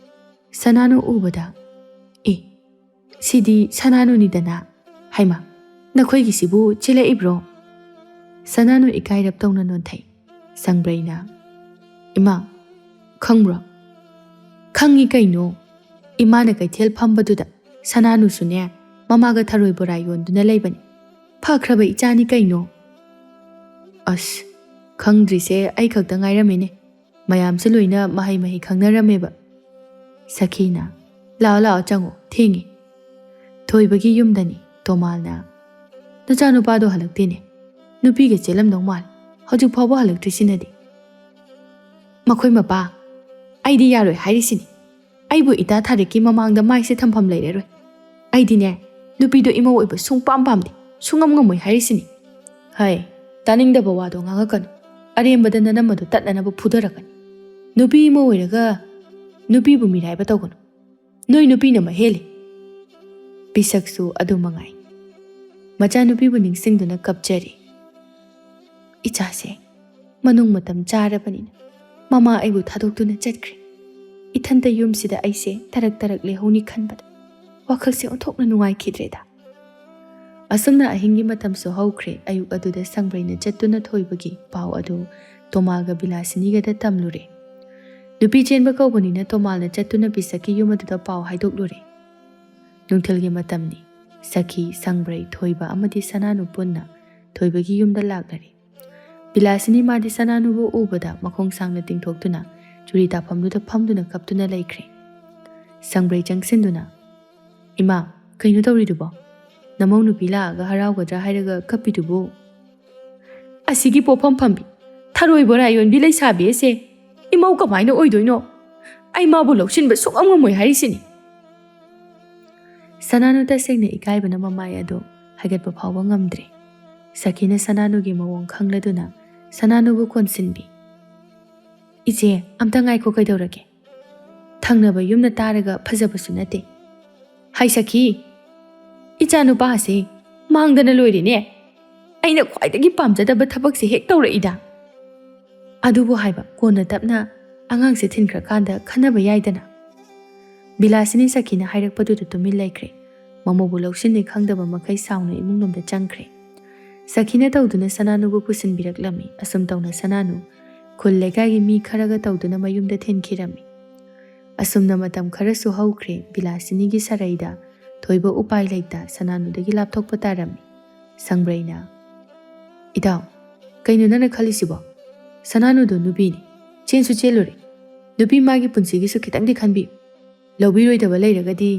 ꯁꯅꯥꯅꯨ ꯎꯕꯗ, "ꯑꯦ, ꯁꯤꯗꯤ ꯁꯅꯥꯅꯨꯅꯤꯗꯅ꯫ ꯍꯩꯃꯥ, ꯅꯈꯣꯏꯒꯤꯁꯤꯕꯨ ꯆꯦꯜꯂꯛꯏꯕ꯭ꯔꯣ?" ꯁꯅꯥꯅꯨ ꯏꯀꯥꯏꯔꯞ ꯇꯧꯅ ꯅꯣꯟꯊꯩ꯫ ꯁꯪꯕ꯭ꯔꯩꯅ, "ꯏꯃꯥ, ꯈꯪꯕ꯭ꯔꯣ?" "ꯈꯪꯉꯤ ꯀꯩꯅꯣ꯫ ꯏꯃꯥꯅ ꯀꯩꯊꯦꯜ ꯐꯝꯕꯗꯨꯗ ꯁꯅꯥꯅꯨꯁꯨꯅꯦ, ꯃꯃꯥꯒ ꯊꯔꯣꯏ ꯕꯣꯔꯥ ꯌꯣꯟꯗꯨꯅ ꯂꯩꯕꯅꯤ꯫ ꯐꯈ꯭ꯔꯕ ꯏꯆꯥꯅꯤ ꯀꯩꯅꯣ꯫" "ꯑꯁ, ꯈꯪꯗ꯭ꯔꯤꯁꯦ ꯑꯩ ꯈꯛꯇ ꯉꯥꯏꯔꯝꯃꯤꯅꯦ꯫ ꯃꯌꯥꯝꯁꯦ ꯂꯣꯏꯅ ꯃꯍꯩ ꯃꯍꯩ ꯈꯪꯅꯔꯝꯃꯦꯕ꯫" ꯁꯈꯤꯅ, "ꯂꯥꯛꯑꯣ ꯂꯥꯛꯑꯣ ꯆꯪꯉꯣ, ꯊꯦꯡꯉꯦ꯫" ꯊꯣꯏꯕꯒꯤ ꯌꯨꯝꯗꯅꯤ꯫ ꯇꯣꯃꯥꯜꯅ, "ꯅꯆꯥꯅꯨꯄꯥꯗꯣ ꯍꯜꯂꯛꯇꯦꯅꯦ꯫ ꯅꯨꯄꯤꯒ ꯆꯦꯜꯂꯝꯗꯧ ꯃꯥꯜꯂꯦ꯫ ꯍꯧꯖꯤꯛ ꯐꯥꯎꯕ ꯍꯜꯂꯛꯇ꯭ꯔꯤꯁꯤꯅꯗꯤ꯫" "ꯃꯈꯣꯏ ꯃꯄꯥ, ꯑꯩꯗꯤ ꯌꯥꯔꯣꯏ ꯍꯥꯏꯔꯤꯁꯤꯅꯤ꯫ ꯑꯩꯕꯨ ꯏꯇꯥ ꯊꯥꯔꯤꯛꯀꯤ ꯃꯃꯥꯡꯗ ꯃꯥꯏꯁꯦ ꯊꯝꯐꯝ ꯂꯩꯔꯔꯣꯏ꯫ ꯑꯩꯗꯤꯅꯦ, ꯅꯨꯄꯤꯗꯣ ꯏꯃꯧ ꯑꯣꯏꯕ ꯁꯨꯡꯄꯥꯝ ꯄꯥꯝꯗꯦ, ꯁꯨꯡꯉꯝ ꯉꯝꯃꯣꯏ ꯍꯥꯏꯔꯤꯁꯤꯅꯤ꯫" "ꯍꯩ, ꯇꯥꯅꯤꯡꯗꯕ ꯋꯥꯗꯣ ꯉꯥꯡꯉꯛꯀꯅꯨ꯫ ꯑꯔꯦꯝꯕꯗ ꯅꯅꯝ ꯑꯗꯨ ꯇꯠꯅꯅꯕ ꯐꯨꯊꯔꯛꯀꯅꯤ꯫ ꯅꯨꯄꯤ ꯏꯃꯧ ꯑꯣꯏꯔꯒ ꯅꯨꯄꯤꯕꯨ ꯃꯤꯔꯥꯏꯕ ꯇꯧꯒꯅꯨ꯫ ꯅꯣꯏ ꯅꯨꯄꯤꯅ ꯃꯍꯦꯜꯂꯤ꯫" ꯄꯤꯁꯛꯁꯨ ꯑꯗꯨ ꯃꯉꯥꯏ꯫ ꯃꯆꯥꯅꯨꯄꯤꯕꯨ ꯅꯤꯡꯁꯤꯡꯗꯨꯅ ꯀꯞꯆꯔꯤ꯫ "ꯏꯆꯥꯁꯦ ꯃꯅꯨꯡ ꯃꯇꯝ ꯆꯥꯔꯕꯅꯤꯅ ꯃꯃꯥ ꯑꯩꯕꯨ ꯊꯥꯗꯣꯛꯇꯨꯅ ꯆꯠꯈ꯭ꯔꯦ꯫ ꯏꯊꯟꯇ ꯌꯨꯝꯁꯤꯗ ꯑꯩꯁꯦ ꯇꯔꯛ ꯇꯔꯛ ꯂꯩꯍꯧꯅꯤ ꯈꯟꯕꯗ ꯋꯥꯈꯜꯁꯦ ꯑꯣꯟꯊꯣꯛꯅ ꯅꯨꯡꯉꯥꯏꯈꯤꯗ꯭ꯔꯦꯗ꯫" ꯑꯁꯨꯝꯅ ꯑꯍꯤꯡꯒꯤ ꯃꯇꯝꯁꯨ ꯍꯧꯈ꯭ꯔꯦ꯫ ꯑꯌꯨꯛ ꯑꯗꯨꯗ ꯁꯪꯕ꯭ꯔꯩꯅ ꯆꯠꯇꯨꯅ ꯊꯣꯏꯕꯒꯤ ꯄꯥꯎ ꯑꯗꯨ ꯇꯣꯃꯥꯒ ꯕꯤꯂꯥꯁꯤꯅꯤꯒꯗ ꯇꯝꯂꯨꯔꯦ꯫ ꯅꯨꯄꯤ ꯆꯦꯟꯕ ꯀꯧꯕꯅꯤꯅ ꯇꯣꯃꯥꯜꯅ ꯆꯠꯇꯨꯅ ꯄꯤꯁꯛꯀꯤ ꯌꯨꯝ ꯑꯗꯨꯗ ꯄꯥꯎ ꯍꯥꯏꯗꯣꯛꯂꯨꯔꯦ꯫ ꯅꯨꯡꯊꯤꯜꯒꯤ ꯃꯇꯝꯅꯤ꯫ ꯁꯈꯤ, ꯁꯪꯕ꯭ꯔꯩ, ꯊꯣꯏꯕ ꯑꯃꯗꯤ ꯁꯅꯥꯅꯨ ꯄꯨꯟꯅ ꯊꯣꯏꯕꯒꯤ ꯌꯨꯝꯗ ꯂꯥꯛꯂꯔꯦ꯫ ꯕꯤꯂꯥꯁꯤꯅꯤ ꯃꯥꯗꯤ ꯁꯅꯥꯅꯨꯕꯨ ꯎꯕꯗ ꯃꯈꯣꯡ ꯁꯥꯡꯅ ꯇꯤꯡꯊꯣꯛꯇꯨꯅ ꯆꯨꯔꯤ ꯇꯥꯐꯝꯗꯨꯗ ꯐꯝꯗꯨꯅ ꯀꯞꯇꯨꯅ ꯂꯩꯈ꯭ꯔꯦ꯫ ꯁꯪꯕ꯭ꯔꯩ ꯆꯪꯁꯤꯟꯗꯨꯅ, "ꯏꯃꯥ, "ꯀꯩꯅꯣ ꯇꯧꯔꯤꯗꯨꯕꯣ? ꯅꯃꯧ ꯅꯨꯄꯤ ꯂꯥꯛꯑꯒ ꯍꯔꯥꯎꯒꯗ꯭ꯔꯥ ꯍꯥꯏꯔꯒ ꯀꯞꯄꯤꯗꯨꯕꯨ?" "ꯑꯁꯤꯒꯤ ꯄꯣꯠꯐꯝ ꯐꯝꯕꯤ, ꯊꯔꯣꯏ ꯕꯣꯔꯥ ꯌꯣꯟꯕꯤ ꯂꯩꯁꯥꯕꯤ ꯑꯁꯦ ꯏꯃꯧ ꯀꯃꯥꯏꯅ ꯑꯣꯏꯗꯣꯏꯅꯣ? ꯑꯩ ꯃꯥꯕꯨ ꯂꯧꯁꯤꯟꯕ ꯁꯨꯡꯉꯝ ꯉꯝꯃꯣꯏ ꯍꯥꯏꯔꯤꯁꯤꯅꯤ꯫" ꯁꯅꯥꯅꯨ ꯇꯁꯦꯡꯅ ꯏꯀꯥꯏꯕꯅ ꯃꯃꯥꯏ ꯑꯗꯨ ꯍꯥꯏꯒꯠꯄ ꯐꯥꯎꯕ ꯉꯝꯗ꯭ꯔꯦ꯫ ꯁꯈꯤꯅ ꯁꯅꯥꯅꯨꯒꯤ ꯃꯑꯣꯡ ꯈꯪꯂꯗꯨꯅ ꯁꯅꯥꯅꯨꯕꯨ ꯀꯣꯟꯁꯤꯟꯕꯤ꯫ "ꯏꯆꯦ, ꯑꯝꯇ ꯉꯥꯏꯈꯣ, ꯀꯩꯗꯧꯔꯒꯦ? ꯊꯪꯅꯕ ꯌꯨꯝꯅ ꯇꯥꯔꯒ ꯐꯖꯕꯁꯨ ꯅꯠꯇꯦ꯫ ꯍꯥꯏ ꯁꯈꯤ, ꯏꯆꯥꯅꯨꯄꯥ ꯑꯁꯤ ꯃꯥꯡꯗꯅ ꯂꯣꯏꯔꯦꯅꯦ꯫ ꯑꯩꯅ ꯈ꯭ꯋꯥꯏꯗꯒꯤ ꯄꯥꯝꯖꯗꯕ ꯊꯕꯛꯁꯦ ꯍꯦꯛ ꯇꯧꯔꯛꯏꯗ꯫" ꯑꯗꯨꯕꯨ ꯍꯥꯏꯕ ꯀꯣꯟꯅ ꯇꯞꯅ ꯑꯉꯥꯡꯁꯦ ꯊꯤꯟꯈ꯭ꯔꯀꯥꯟꯗ ꯈꯟꯅꯕ ꯌꯥꯏꯗꯅ꯫ ꯕꯤꯂꯥꯁꯤꯅꯤ ꯁꯈꯤꯅ ꯍꯥꯏꯔꯛꯄꯗꯨꯗ ꯇꯨꯃꯤꯟ ꯂꯩꯈ꯭ꯔꯦ꯫ ꯃꯃꯧꯕꯨ ꯂꯧꯁꯤꯟꯅꯤ ꯈꯪꯗꯕ ꯃꯈꯩ ꯁꯥꯎꯅ ꯏꯃꯨꯡꯂꯣꯝꯗ ꯆꯪꯈ꯭ꯔꯦ꯫ ꯁꯈꯤꯅ ꯇꯧꯗꯨꯅ ꯁꯅꯥꯅꯨꯕꯨ ꯄꯨꯁꯤꯟꯕꯤꯔꯛꯂꯝꯃꯤ꯫ ꯑꯁꯨꯝ ꯇꯧꯅ ꯁꯅꯥꯅꯨ ꯈꯨꯜ ꯂꯩꯀꯥꯏꯒꯤ ꯃꯤ ꯈꯔꯒ ꯇꯧꯗꯨꯅ ꯃꯌꯨꯝꯗ ꯊꯤꯟꯈꯤꯔꯝꯃꯤ꯫ ꯑꯁꯨꯝꯅ ꯃꯇꯝ ꯈꯔꯁꯨ ꯍꯧꯈ꯭ꯔꯦ꯫ ꯕꯤꯂꯥꯁꯤꯅꯤꯒꯤ ꯁꯔꯩꯗ ꯊꯣꯏꯕ ꯎꯄꯥꯏ ꯂꯩꯇ ꯁꯅꯥꯅꯨꯗꯒꯤ ꯂꯥꯞꯊꯣꯛꯄ ꯇꯥꯔꯝꯃꯤ꯫ ꯁꯪꯕ꯭ꯔꯩꯅ, "ꯏꯇꯥꯎ, ꯀꯩꯅꯣ ꯅꯪꯅ ꯈꯜꯂꯤꯁꯤꯕꯣ? ꯁꯅꯥꯅꯨꯗꯣ ꯅꯨꯄꯤꯅꯤ, ꯆꯦꯟꯁꯨ ꯆꯦꯜꯂꯨꯔꯦ꯫ ꯅꯨꯄꯤ ꯃꯥꯒꯤ ꯄꯨꯟꯁꯤꯒꯤꯁꯨ ꯈꯤꯇꯪꯗꯤ ꯈꯟꯕꯤꯌꯨ꯫ ꯂꯧꯕꯤꯔꯣꯏꯗꯕ ꯂꯩꯔꯒꯗꯤ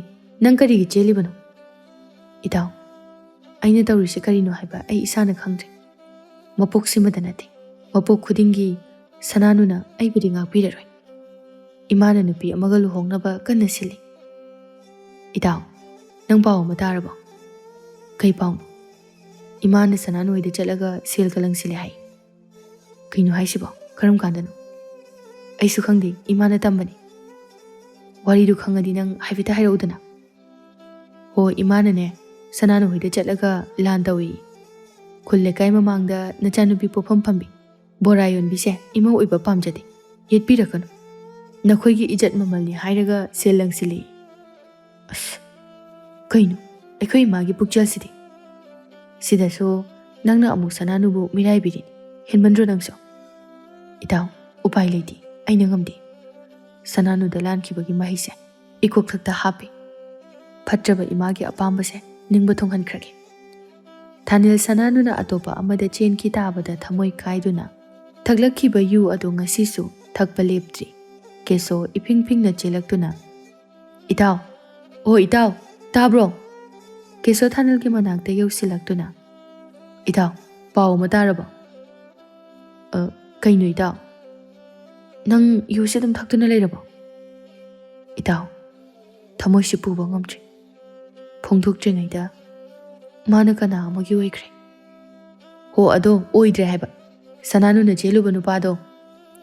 ꯅꯪ ꯀꯔꯤꯒꯤ ꯆꯦꯜꯂꯤꯕꯅꯣ?" "ꯏꯇꯥꯎ, ꯑꯩꯅ ꯇꯧꯔꯤꯁꯦ ꯀꯔꯤꯅꯣ ꯍꯥꯏꯕ ꯑꯩ ꯏꯁꯥꯅ ꯈꯪꯗ꯭ꯔꯦ꯫ ꯃꯄꯣꯛꯁꯤꯃꯗ ꯅꯠꯇꯦ, ꯃꯄꯣꯛ ꯈꯨꯗꯤꯡꯒꯤ ꯁꯅꯥꯅꯨꯅ ꯑꯩꯕꯨꯗꯤ ꯉꯥꯛꯄꯤꯔꯔꯣꯏ꯫ ꯏꯃꯥꯅ ꯅꯨꯄꯤ ꯑꯃꯒ ꯂꯨꯍꯣꯡꯅꯕ ꯀꯟꯅ ꯁꯤꯜꯂꯤ꯫" "ꯏꯇꯥꯎ, ꯅꯪ ꯄꯥꯎ ꯑꯃ ꯇꯥꯔꯕꯣ?" "ꯀꯩ ꯄꯥꯎꯅꯣ?" "ꯏꯃꯥꯅ ꯁꯅꯥꯅꯨ ꯍꯣꯏꯗ ꯆꯠꯂꯒ ꯁꯦꯜꯒ ꯂꯪꯁꯤꯜꯂꯦ ꯍꯥꯏ꯫" "ꯀꯩꯅꯣ ꯍꯥꯏꯁꯤꯕꯣ? ꯀꯔꯝ ꯀꯥꯟꯗꯅꯣ?" "ꯑꯩꯁꯨ ꯈꯪꯗꯦ, ꯏꯃꯥꯅ ꯇꯝꯕꯅꯤ꯫" "ꯋꯥꯔꯤꯗꯨ ꯈꯪꯉꯗꯤ ꯅꯪ ꯍꯥꯏꯐꯦꯠꯇ ꯍꯥꯏꯔꯛꯎꯗꯅ꯫" "ꯍꯣ, ꯏꯃꯥꯅꯅꯦ, ꯁꯅꯥꯅꯨ ꯍꯣꯏꯗ ꯆꯠꯂꯒ ꯂꯥꯟ ꯇꯧꯏ꯫ ꯈꯨꯜ ꯂꯩꯀꯥꯏ ꯃꯃꯥꯡꯗ ꯅꯆꯥꯅꯨꯄꯤ ꯄꯣꯠꯐꯝ ꯐꯝꯕꯤ ꯕꯣꯔꯥ ꯌꯣꯟꯕꯤꯁꯦ ꯏꯃꯧ ꯑꯣꯏꯕ ꯄꯥꯝꯖꯗꯦ, ꯌꯦꯠꯄꯤꯔꯛꯀꯅꯨ꯫ ꯅꯈꯣꯏꯒꯤ ꯏꯖꯠ ꯃꯃꯜꯅꯤ ꯍꯥꯏꯔꯒ ꯁꯦꯜ ꯂꯪꯁꯤꯜꯂꯤ꯫" "ꯑꯁ, ꯀꯩꯅꯣ ꯑꯩꯈꯣꯏ ꯏꯃꯥꯒꯤ ꯄꯨꯛꯆꯦꯜꯁꯤꯗꯤ?" "ꯁꯤꯗꯁꯨ ꯅꯪꯅ ꯑꯃꯨꯛ ꯁꯅꯥꯅꯨꯕꯨ ꯃꯤꯔꯥꯏꯕꯤꯔꯤ꯫ ꯍꯦꯟꯃꯟꯗ꯭ꯔꯣ ꯅꯪꯁꯨ?" "ꯏꯇꯥꯎ, ꯎꯄꯥꯏ ꯂꯩꯇꯦ, ꯑꯩꯅ ꯉꯝꯗꯦ꯫ ꯁꯅꯥꯅꯨꯗ ꯂꯥꯟꯈꯤꯕꯒꯤ ꯃꯍꯩꯁꯦ ꯏꯀꯣꯛꯊꯛꯇ ꯍꯥꯞꯄꯤ꯫ ꯐꯠꯇ꯭ꯔꯕ ꯏꯃꯥꯒꯤ ꯑꯄꯥꯝꯕꯁꯦ ꯅꯤꯡꯕ ꯊꯨꯡꯍꯟꯈ꯭ꯔꯒꯦ꯫" ꯊꯥꯅꯤꯜ ꯁꯅꯥꯅꯨꯅ ꯑꯇꯣꯞꯄ ꯑꯃꯗ ꯆꯦꯟꯈꯤ ꯇꯥꯕꯗ ꯊꯃꯣꯏ ꯀꯥꯏꯗꯨꯅ ꯊꯛꯂꯛꯈꯤꯕ ꯌꯨ ꯑꯗꯨ ꯉꯁꯤꯁꯨ ꯊꯛꯄ ꯂꯦꯞꯇ꯭ꯔꯤ꯫ ꯀꯦꯁꯣ ꯏꯐꯤꯡ ꯐꯤꯡꯅ ꯆꯦꯜꯂꯛꯇꯨꯅ, "ꯏꯇꯥꯎ, ꯑꯣ ꯏꯇꯥꯎ, ꯇꯥꯕ꯭ꯔꯣ? ꯀꯦꯁꯣ ꯊꯥꯅꯤꯜꯒꯤ ꯃꯅꯥꯛꯇ ꯌꯧꯁꯤꯜꯂꯛꯇꯨꯅ, "ꯏꯇꯥꯎ, ꯄꯥꯎ ꯑꯃ ꯇꯥꯔꯕꯣ?" "ꯑ, ꯀꯩꯅꯣ ꯏꯇꯥꯎ? ꯅꯪ ꯌꯨꯁꯤ ꯑꯗꯨꯝ ꯊꯛꯇꯨꯅ ꯂꯩꯔꯕꯣ?" "ꯏꯇꯥꯎ, ꯊꯃꯣꯏꯁꯤ ꯄꯨꯕ ꯉꯝꯗ꯭ꯔꯦ꯫ ꯐꯣꯡꯗꯣꯛꯇ꯭ꯔꯤꯉꯩꯗ ꯃꯥꯅ ꯀꯅꯥ ꯑꯃꯒꯤ ꯑꯣꯏꯈ꯭ꯔꯦ꯫" "ꯍꯣ, ꯑꯗꯣ ꯑꯣꯏꯗ꯭ꯔꯦ ꯍꯥꯏꯕ꯫ ꯁꯅꯥꯅꯨꯅ ꯆꯦꯜꯂꯨꯕ ꯅꯨꯄꯥꯗꯣ,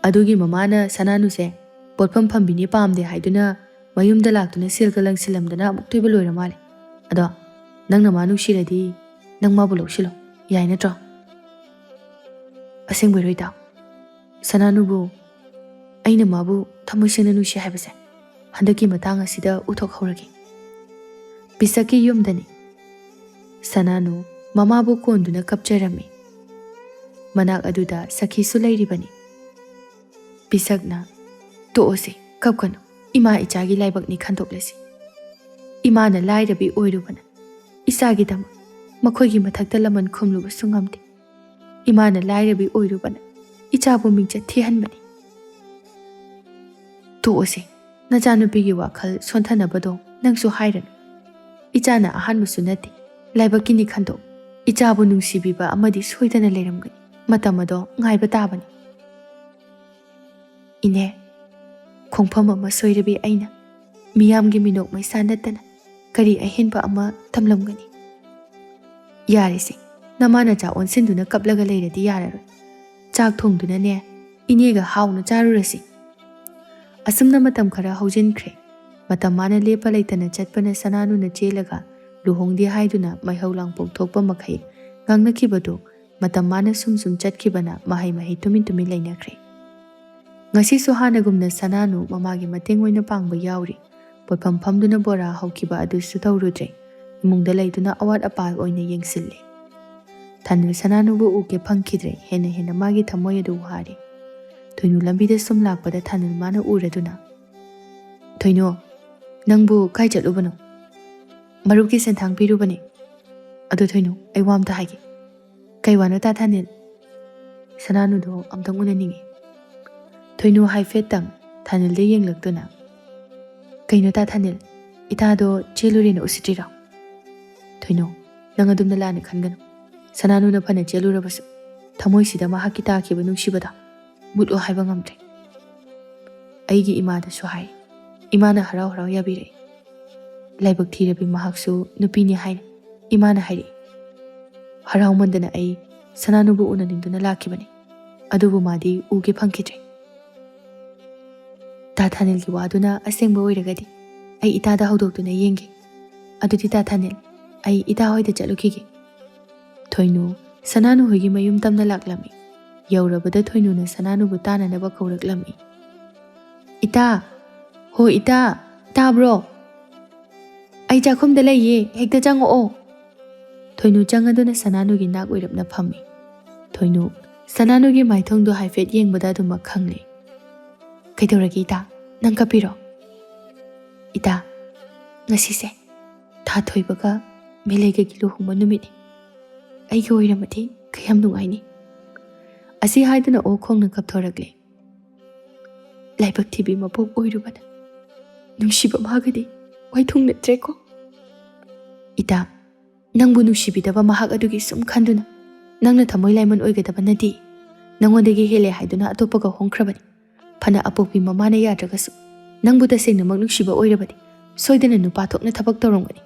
ꯑꯗꯨꯒꯤ ꯃꯃꯥꯅ ꯁꯅꯥꯅꯨꯁꯦ ꯄꯣꯠꯐꯝ ꯐꯝꯕꯤꯅꯤ ꯄꯥꯝꯗꯦ ꯍꯥꯏꯗꯨꯅ ꯃꯌꯨꯝꯗ ꯂꯥꯛꯇꯨꯅ ꯁꯦꯜꯒ ꯂꯪꯁꯤꯜꯂꯝꯗꯅ ꯑꯃꯨꯛꯇꯣꯏꯕ ꯂꯣꯏꯔ ꯃꯥꯜꯂꯦ꯫ ꯑꯗꯣ ꯅꯪꯅ ꯃꯥ ꯅꯨꯡꯁꯤꯔꯗꯤ ꯅꯪ ꯃꯥꯕꯨ ꯂꯧꯁꯤꯜꯂꯣ꯫ ꯌꯥꯏ ꯅꯠꯇ꯭ꯔꯣ?" "ꯑꯁꯦꯡꯕꯩꯔꯣ ꯏꯇꯥꯎ? ꯁꯅꯥꯅꯨꯕꯨ ꯑꯩꯅ ꯃꯥꯕꯨ ꯊꯃꯣꯏ ꯁꯦꯡꯅ ꯅꯨꯡꯁꯤ ꯍꯥꯏꯕꯁꯦ ꯍꯟꯗꯛꯀꯤ ꯃꯇꯥꯡ ꯑꯁꯤꯗ ꯎꯊꯣꯛꯍꯧꯔꯒꯦ꯫" ꯄꯤꯁꯛꯀꯤ ꯌꯨꯝꯗꯅꯤ꯫ ꯁꯅꯥꯅꯨ ꯃꯃꯥꯕꯨ ꯀꯣꯟꯗꯨꯅ ꯀꯞꯆꯔꯝꯃꯤ꯫ ꯃꯅꯥꯛ ꯑꯗꯨꯗ ꯁꯈꯤꯁꯨ ꯂꯩꯔꯤꯕꯅꯤ꯫ ꯄꯤꯁꯛꯅ, "ꯇꯣꯛꯑꯁꯦ, ꯀꯞꯀꯅꯨ꯫ ꯏꯃꯥ ꯏꯆꯥꯒꯤ ꯂꯥꯏꯕꯛꯅꯤ ꯈꯟꯗꯣꯛꯂꯁꯤ꯫ ꯏꯃꯥꯅ ꯂꯥꯏꯔꯕꯤ ꯑꯣꯏꯔꯨꯕꯅ ꯏꯆꯥꯒꯤꯗꯃꯛ ꯃꯈꯣꯏꯒꯤ ꯃꯊꯛꯇ ꯂꯃꯟ ꯈꯨꯝꯂꯨꯕꯁꯨ ꯉꯝꯗꯦ꯫ ꯏꯃꯥꯅ ꯂꯥꯏꯔꯕꯤ ꯑꯣꯏꯔꯨꯕꯅ ꯏꯆꯥꯕꯨ ꯃꯤꯡꯆꯠ ꯊꯤꯍꯟꯕꯅꯤ꯫" "ꯇꯣꯛꯑꯁꯦ, ꯅꯆꯥꯅꯨꯄꯤꯒꯤ ꯋꯥꯈꯜ ꯁꯣꯟꯊꯅꯕꯗꯣ ꯅꯪꯁꯨ ꯍꯥꯏꯔꯅꯨ꯫ ꯏꯆꯥꯅ ꯑꯍꯥꯟꯕꯁꯨ ꯅꯠꯇꯦ, ꯂꯥꯏꯕꯛꯀꯤꯅꯤ ꯈꯟꯗꯣꯛ꯫ ꯏꯆꯥꯕꯨ ꯅꯨꯡꯁꯤꯕꯤꯕ ꯑꯃꯗꯤ ꯁꯣꯏꯗꯅ ꯂꯩꯔꯝꯒꯅꯤ꯫ ꯃꯇꯝ ꯑꯗꯣ ꯉꯥꯏꯕ ꯇꯥꯕꯅꯤ꯫" "ꯏꯅꯦ, ꯈꯣꯡꯐꯝ ꯑꯃ ꯁꯣꯏꯔꯕꯤ ꯑꯩꯅ ꯃꯤꯌꯥꯝꯒꯤ ꯃꯤꯅꯣꯛ ꯃꯩꯁꯥ ꯅꯠꯇꯅ ꯀꯔꯤ ꯑꯍꯦꯟꯕ ꯑꯃ ꯇꯝꯂꯝꯒꯅꯤ?" "ꯌꯥꯔꯦꯁꯦ, ꯅꯃꯥ ꯅꯆꯥ ꯑꯣꯟꯁꯤꯟꯗꯨꯅ ꯀꯞꯂꯒ ꯂꯩꯔꯗꯤ ꯌꯥꯔꯔꯣꯏ꯫ ꯆꯥꯛ ꯊꯣꯡꯗꯨꯅꯅꯦ, ꯏꯅꯦꯒ ꯍꯥꯎꯅ ꯆꯥꯔꯨꯔꯁꯤ꯫" ꯑꯁꯨꯝꯅ ꯃꯇꯝ ꯈꯔ ꯍꯧꯖꯤꯟꯈ꯭ꯔꯦ꯫ ꯃꯇꯝ ꯃꯥꯅ ꯂꯦꯞꯄ ꯂꯩꯇꯅ ꯆꯠꯄꯅ ꯁꯅꯥꯅꯨꯅ ꯆꯦꯜꯂꯒ ꯂꯨꯍꯣꯡꯗꯦ ꯍꯥꯏꯗꯨꯅ ꯃꯩꯍꯧ ꯂꯥꯡꯄꯣꯛ ꯊꯣꯛꯄ ꯃꯈꯩ ꯉꯥꯡꯅꯈꯤꯕꯗꯨ ꯃꯇꯝ ꯃꯥꯅ ꯁꯨꯝ ꯁꯨꯝ ꯆꯠꯈꯤꯕꯅ ꯃꯍꯩ ꯃꯍꯩ ꯇꯨꯃꯤꯟ ꯇꯨꯃꯤꯟ ꯂꯩꯅꯈ꯭ꯔꯦ꯫ ꯉꯁꯤꯁꯨ ꯍꯥꯟꯅꯒꯨꯝꯅ ꯁꯅꯥꯅꯨ ꯃꯃꯥꯒꯤ ꯃꯇꯦꯡ ꯑꯣꯏꯅ ꯄꯥꯡꯕ ꯌꯥꯎꯔꯤ꯫ ꯄꯣꯠꯐꯝ ꯐꯝꯗꯨꯅ ꯕꯣꯔꯥ ꯍꯧꯈꯤꯕ ꯑꯗꯨꯁꯨ ꯇꯧꯔꯨꯗ꯭ꯔꯦ꯫ ꯏꯃꯨꯡꯗ ꯂꯩꯗꯨꯅ ꯑꯋꯥꯠ ꯑꯄꯥ ꯑꯣꯏꯅ ꯌꯦꯡꯁꯤꯜꯂꯦ꯫ ꯊꯥꯅꯤꯜ ꯁꯅꯥꯅꯨꯕꯨ ꯎꯒꯦ ꯐꯪꯈꯤꯗ꯭ꯔꯦ꯫ ꯍꯦꯟꯅ ꯍꯦꯟꯅ ꯃꯥꯒꯤ ꯊꯃꯣꯏ ꯑꯗꯨ ꯋꯥꯔꯦ꯫ ꯊꯣꯏꯅꯨ ꯂꯝꯕꯤꯗ ꯁꯨꯝ ꯂꯥꯛꯄꯗ ꯊꯥꯅꯤꯜ ꯃꯥꯅ ꯎꯔꯗꯨꯅ, "ꯊꯣꯏꯅꯨ, ꯅꯪꯕꯨ ꯀꯥꯏ ꯆꯠꯂꯨꯕꯅꯣ?" "ꯃꯔꯨꯞꯀꯤ ꯁꯦꯟꯊꯥꯡ ꯄꯤꯔꯨꯕꯅꯦ꯫ ꯑꯗꯨ ꯊꯣꯏꯅꯨ, ꯑꯩ ꯋꯥ ꯑꯝꯇ ꯍꯥꯏꯒꯦ꯫" "ꯀꯩ ꯋꯥꯅꯣ ꯇꯥ ꯊꯥꯅꯤꯜ?" ꯁꯅꯥꯅꯨꯗꯣ ꯑꯝꯇꯪ ꯎꯅꯅꯤꯡꯉꯤ꯫ ꯊꯣꯏꯅꯨ ꯍꯥꯏꯐꯦꯠꯇꯪ ꯊꯥꯅꯤꯜꯗ ꯌꯦꯡꯂꯛꯇꯨꯅ, "ꯀꯩꯅꯣ ꯇꯥ ꯊꯥꯅꯤꯜ, ꯏꯇꯥꯗꯣ ꯆꯦꯜꯂꯨꯔꯦꯅ ꯎꯁꯤꯠꯇ꯭ꯔꯤꯔꯣ?" ꯀꯩꯅꯣ, ꯅꯪ ꯑꯗꯨꯝꯅ ꯂꯥꯟꯅ ꯈꯟꯒꯅꯨ꯫ ꯁꯅꯥꯅꯨꯅ ꯐꯅ ꯆꯦꯜꯂꯨꯔꯕꯁꯨ ꯊꯃꯣꯏꯁꯤꯗ ꯃꯍꯥꯛꯀꯤ ꯇꯥꯈꯤꯕ ꯅꯨꯡꯁꯤꯕꯗꯣ ꯃꯨꯠꯂꯣ ꯍꯥꯏꯕ ꯉꯝꯗ꯭ꯔꯦ꯫ ꯑꯩꯒꯤ ꯏꯃꯥꯗꯁꯨ ꯍꯥꯏ꯫ ꯏꯃꯥꯅ ꯍꯔꯥꯎ ꯍꯔꯥꯎ ꯌꯥꯕꯤꯔꯛꯏ꯫ ꯂꯥꯏꯕꯛ ꯊꯤꯔꯕꯤ ꯃꯍꯥꯛꯁꯨ ꯅꯨꯄꯤꯅꯤ ꯍꯥꯏꯅ ꯏꯃꯥꯅ ꯍꯥꯏꯔꯛꯏ꯫ ꯍꯔꯥꯎꯃꯟꯗꯅ ꯑꯩ ꯁꯅꯥꯅꯨꯕꯨ ꯎꯅꯅꯤꯡꯗꯨꯅ ꯂꯥꯛꯈꯤꯕꯅꯤ꯫ ꯑꯗꯨꯕꯨ ꯃꯥꯗꯤ ꯎꯒꯦ ꯐꯪꯈꯤꯗ꯭ꯔꯦ꯫ ꯇꯥ ꯊꯥꯅꯤꯜꯒꯤ ꯋꯥꯗꯨꯅ ꯑꯁꯦꯡꯕ ꯑꯣꯏꯔꯒꯗꯤ ꯑꯩ ꯏꯇꯥꯗ ꯍꯧꯗꯣꯛꯇꯨꯅ ꯌꯦꯡꯒꯦ꯫ ꯑꯗꯨꯗꯤ ꯇꯥ ꯊꯥꯅꯤꯜ, ꯑꯩ ꯏꯇꯥ ꯍꯣꯏꯗ ꯆꯠꯂꯨꯈꯤꯒꯦ꯫ ꯊꯣꯏꯅꯨ ꯁꯅꯥꯅꯨ ꯍꯣꯏꯒꯤ ꯃꯌꯨꯝ ꯇꯝꯅ ꯂꯥꯛꯂꯝꯃꯤ꯫ ꯌꯧꯔꯕꯗ ꯊꯣꯏꯅꯨꯅ ꯁꯅꯥꯅꯨꯕꯨ ꯇꯥꯅꯅꯕ ꯀꯧꯔꯛꯂꯝꯃꯤ꯫ "ꯏꯇꯥ! ꯍꯣ ꯏꯇꯥ! ꯇꯥꯕ꯭ꯔꯣ? ꯑꯩ ꯆꯥꯛꯈꯨꯝꯗ ꯂꯩꯌꯦ, ꯍꯦꯛꯇ ꯆꯪꯉꯛꯑꯣ!" ꯊꯣꯏꯅꯨ ꯆꯪꯉꯗꯨꯅ ꯁꯅꯥꯅꯨꯒꯤ ꯅꯥꯛ ꯑꯣꯏꯔꯞꯅ ꯐꯝꯃꯤ꯫ ꯊꯣꯏꯅꯨ ꯁꯅꯥꯅꯨꯒꯤ ꯃꯥꯏꯊꯣꯡꯗꯣ ꯍꯥꯏꯐꯦꯠ ꯌꯦꯡꯕꯗ ꯑꯗꯨꯃꯛ ꯈꯪꯂꯦ꯫ "ꯀꯩꯗꯧꯔꯒꯦ ꯏꯇꯥ? ꯅꯪ ꯀꯞꯄꯤꯔꯣ?" "ꯏꯇꯥ, ꯉꯁꯤꯁꯦ ꯊꯥ ꯊꯣꯏꯕꯒ ꯃꯦꯂꯩꯒꯒꯤ ꯂꯨꯍꯣꯡꯕ ꯅꯨꯃꯤꯠꯅꯤ꯫ ꯑꯩꯒꯤ ꯑꯣꯏꯔꯝꯃꯗꯤ ꯀꯌꯥꯝ ꯅꯨꯡꯉꯥꯏꯅꯤ!" ꯑꯁꯤ ꯍꯥꯏꯗꯨꯅ ꯑꯣꯛ ꯈꯣꯡꯅ ꯀꯞꯊꯣꯔꯛꯂꯦ꯫ "ꯂꯥꯏꯕꯛ ꯊꯤꯕꯤ ꯃꯄꯣꯛ ꯑꯣꯏꯔꯨꯕꯅ ꯅꯨꯡꯁꯤꯕ ꯃꯥꯒꯗꯤ ꯋꯥꯏꯊꯨꯡꯅꯗ꯭ꯔꯦꯀꯣ!" "ꯏꯇꯥ, ꯅꯪꯕꯨ ꯅꯨꯡꯁꯤꯕꯤꯗꯕ ꯃꯍꯥꯛ ꯑꯗꯨꯒꯤ ꯁꯨꯝ ꯈꯟꯗꯨꯅ ꯅꯪꯅ ꯊꯃꯣꯏ ꯂꯥꯏꯃꯟ ꯑꯣꯏꯒꯗꯕ ꯅꯠꯇꯦ꯫ ꯅꯪꯉꯣꯟꯗꯒꯤ ꯍꯦꯜꯂꯦ ꯍꯥꯏꯗꯨꯅ ꯑꯇꯣꯞꯄꯒ ꯍꯣꯡꯈ꯭ꯔꯕꯅꯤ꯫ ꯐꯅ ꯑꯄꯣꯛꯄꯤ ꯃꯃꯥꯅ ꯌꯥꯗ꯭ꯔꯒꯁꯨ ꯅꯪꯕꯨ ꯇꯁꯦꯡꯅꯃꯛ ꯅꯨꯡꯁꯤꯕ ꯑꯣꯏꯔꯕꯗꯤ ꯁꯣꯏꯗꯅ ꯅꯨꯄꯥ ꯊꯣꯛꯅ ꯊꯕꯛ ꯇꯧꯔꯝꯒꯅꯤ꯫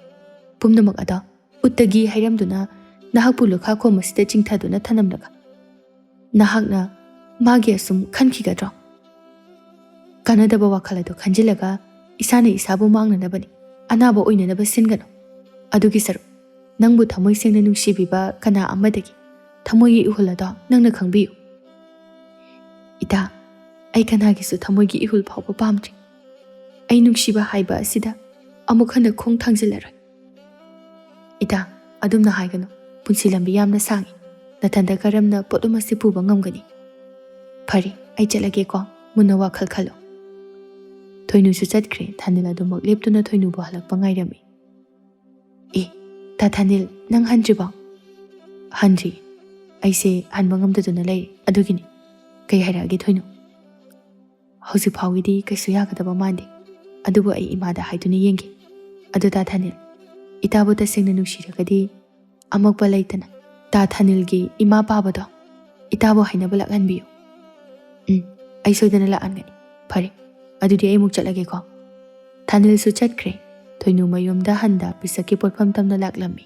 ꯄꯨꯝꯅꯃꯛ ꯑꯗꯣ ꯎꯠꯇꯒꯤ ꯍꯩꯔꯝꯗꯨꯅ ꯅꯍꯥꯛꯄꯨ ꯂꯨꯈꯥ ꯈꯣꯝ ꯑꯁꯤꯗ ꯆꯤꯡꯊꯗꯨꯅ ꯊꯅꯝꯂꯒ ꯅꯍꯥꯛꯅ ꯃꯥꯒꯤ ꯑꯁꯨꯝ ꯈꯟꯈꯤꯒꯗ꯭ꯔꯣ? ꯀꯥꯟꯅꯗꯕ ꯋꯥꯈꯜ ꯑꯗꯨ ꯈꯟꯖꯤꯜꯂꯒ ꯏꯁꯥꯅ ꯏꯁꯥꯕꯨ ꯃꯥꯡꯅꯅꯕꯅꯤ, ꯑꯅꯥꯕ ꯑꯣꯏꯅꯅꯕ ꯁꯤꯟꯒꯅꯨ꯫ ꯑꯗꯨꯒꯤ ꯁꯔꯨꯛ ꯅꯪꯕꯨ ꯊꯃꯣꯏ ꯁꯦꯡꯅ ꯅꯨꯡꯁꯤꯕꯤꯕ ꯀꯅꯥ ꯑꯃꯗꯒꯤ ꯊꯃꯣꯏꯒꯤ ꯏꯍꯨꯜ ꯑꯗꯣ ꯅꯪꯅ ꯈꯪꯕꯤꯌꯨ꯫" "ꯏꯇꯥ, ꯑꯩ ꯀꯅꯥꯒꯤꯁꯨ ꯊꯃꯣꯏꯒꯤ ꯏꯍꯨꯜ ꯐꯥꯎꯕ ꯄꯥꯝꯗ꯭ꯔꯤ꯫ ꯑꯩ ꯅꯨꯡꯁꯤꯕ ꯍꯥꯏꯕ ꯑꯁꯤꯗ ꯑꯃꯨꯛ ꯍꯟꯅ ꯈꯣꯡ ꯊꯥꯡꯖꯤꯜꯂꯔꯣꯏ꯫ ꯏꯇꯥ, ꯑꯗꯨꯝꯅ ꯍꯥꯏꯒꯅꯨ꯫ ꯄꯨꯟꯁꯤ ꯂꯝꯕꯤ ꯌꯥꯝꯅ ꯁꯥꯡꯏ꯫ ꯅꯊꯟꯗ ꯀꯔꯝꯅ ꯄꯣꯠꯂꯨꯝ ꯑꯁꯤ ꯄꯨꯕ ꯉꯝꯒꯅꯤ? ꯐꯔꯦ, ꯑꯩ ꯆꯠꯂꯒꯦꯀꯣ꯫ ꯃꯨꯟꯅ ꯋꯥꯈꯜ ꯈꯜꯂꯨ꯫" ꯊꯣꯏꯅꯨꯁꯨ ꯆꯠꯈ꯭ꯔꯦ꯫ ꯊꯥꯅꯤꯜ ꯑꯗꯨꯃꯛ ꯂꯦꯞꯇꯨꯅ ꯊꯣꯏꯅꯨꯕꯨ ꯍꯜꯂꯛꯄ ꯉꯥꯏꯔꯝꯃꯤ꯫ "ꯑꯦ, ꯇꯥ ꯊꯥꯅꯤꯜ, ꯅꯪ ꯍꯟꯗ꯭ꯔꯤꯕꯣ?" "ꯍꯟꯗ꯭ꯔꯤ꯫ ꯑꯩꯁꯦ ꯍꯟꯕ ꯉꯝꯗꯗꯨꯅ ꯂꯩꯔꯤ, ꯑꯗꯨꯒꯤꯅꯤ꯫" "ꯀꯩ ꯍꯥꯏꯔꯛꯑꯒꯦ ꯊꯣꯏꯅꯨ?" "ꯍꯧꯖꯤꯛ ꯐꯥꯎꯒꯤꯗꯤ ꯀꯩꯁꯨ ꯌꯥꯒꯗꯕ ꯃꯥꯟꯗꯦ, ꯑꯗꯨꯕꯨ ꯑꯩ ꯏꯃꯥꯗ ꯍꯥꯏꯗꯨꯅ ꯌꯦꯡꯒꯦ꯫ ꯑꯗꯨ ꯇꯥ ꯊꯥꯅꯤꯜ, ꯏꯇꯥꯕꯨ ꯇꯁꯦꯡꯅ ꯅꯨꯡꯁꯤꯔꯒꯗꯤ ꯑꯃꯛꯄ ꯂꯩꯇꯅ ꯇꯥ ꯊꯥꯅꯤꯜꯒꯤ ꯏꯃꯥ ꯄꯥꯕꯗꯣ ꯏꯇꯥꯕꯨ ꯍꯥꯏꯅꯕ ꯂꯥꯛꯍꯟꯕꯤꯌꯨ꯫ ꯎꯝ, ꯑꯩ ꯁꯣꯏꯗꯅ ꯂꯥꯛꯍꯟꯒꯅꯤ꯫ ꯐꯔꯦ, ꯑꯗꯨꯗꯤ ꯑꯩ ꯑꯃꯨꯛ ꯆꯠꯂꯒꯦꯀꯣ꯫ ꯊꯥꯅꯤꯜꯁꯨ ꯆꯠꯈ꯭ꯔꯦ꯫ ꯊꯣꯏꯅꯨ ꯃꯌꯨꯝꯗ ꯍꯟꯗ ꯄꯤꯁꯛꯀꯤ ꯄꯣꯠꯐꯝ ꯇꯝꯅ ꯂꯥꯛꯂꯝꯃꯤ꯫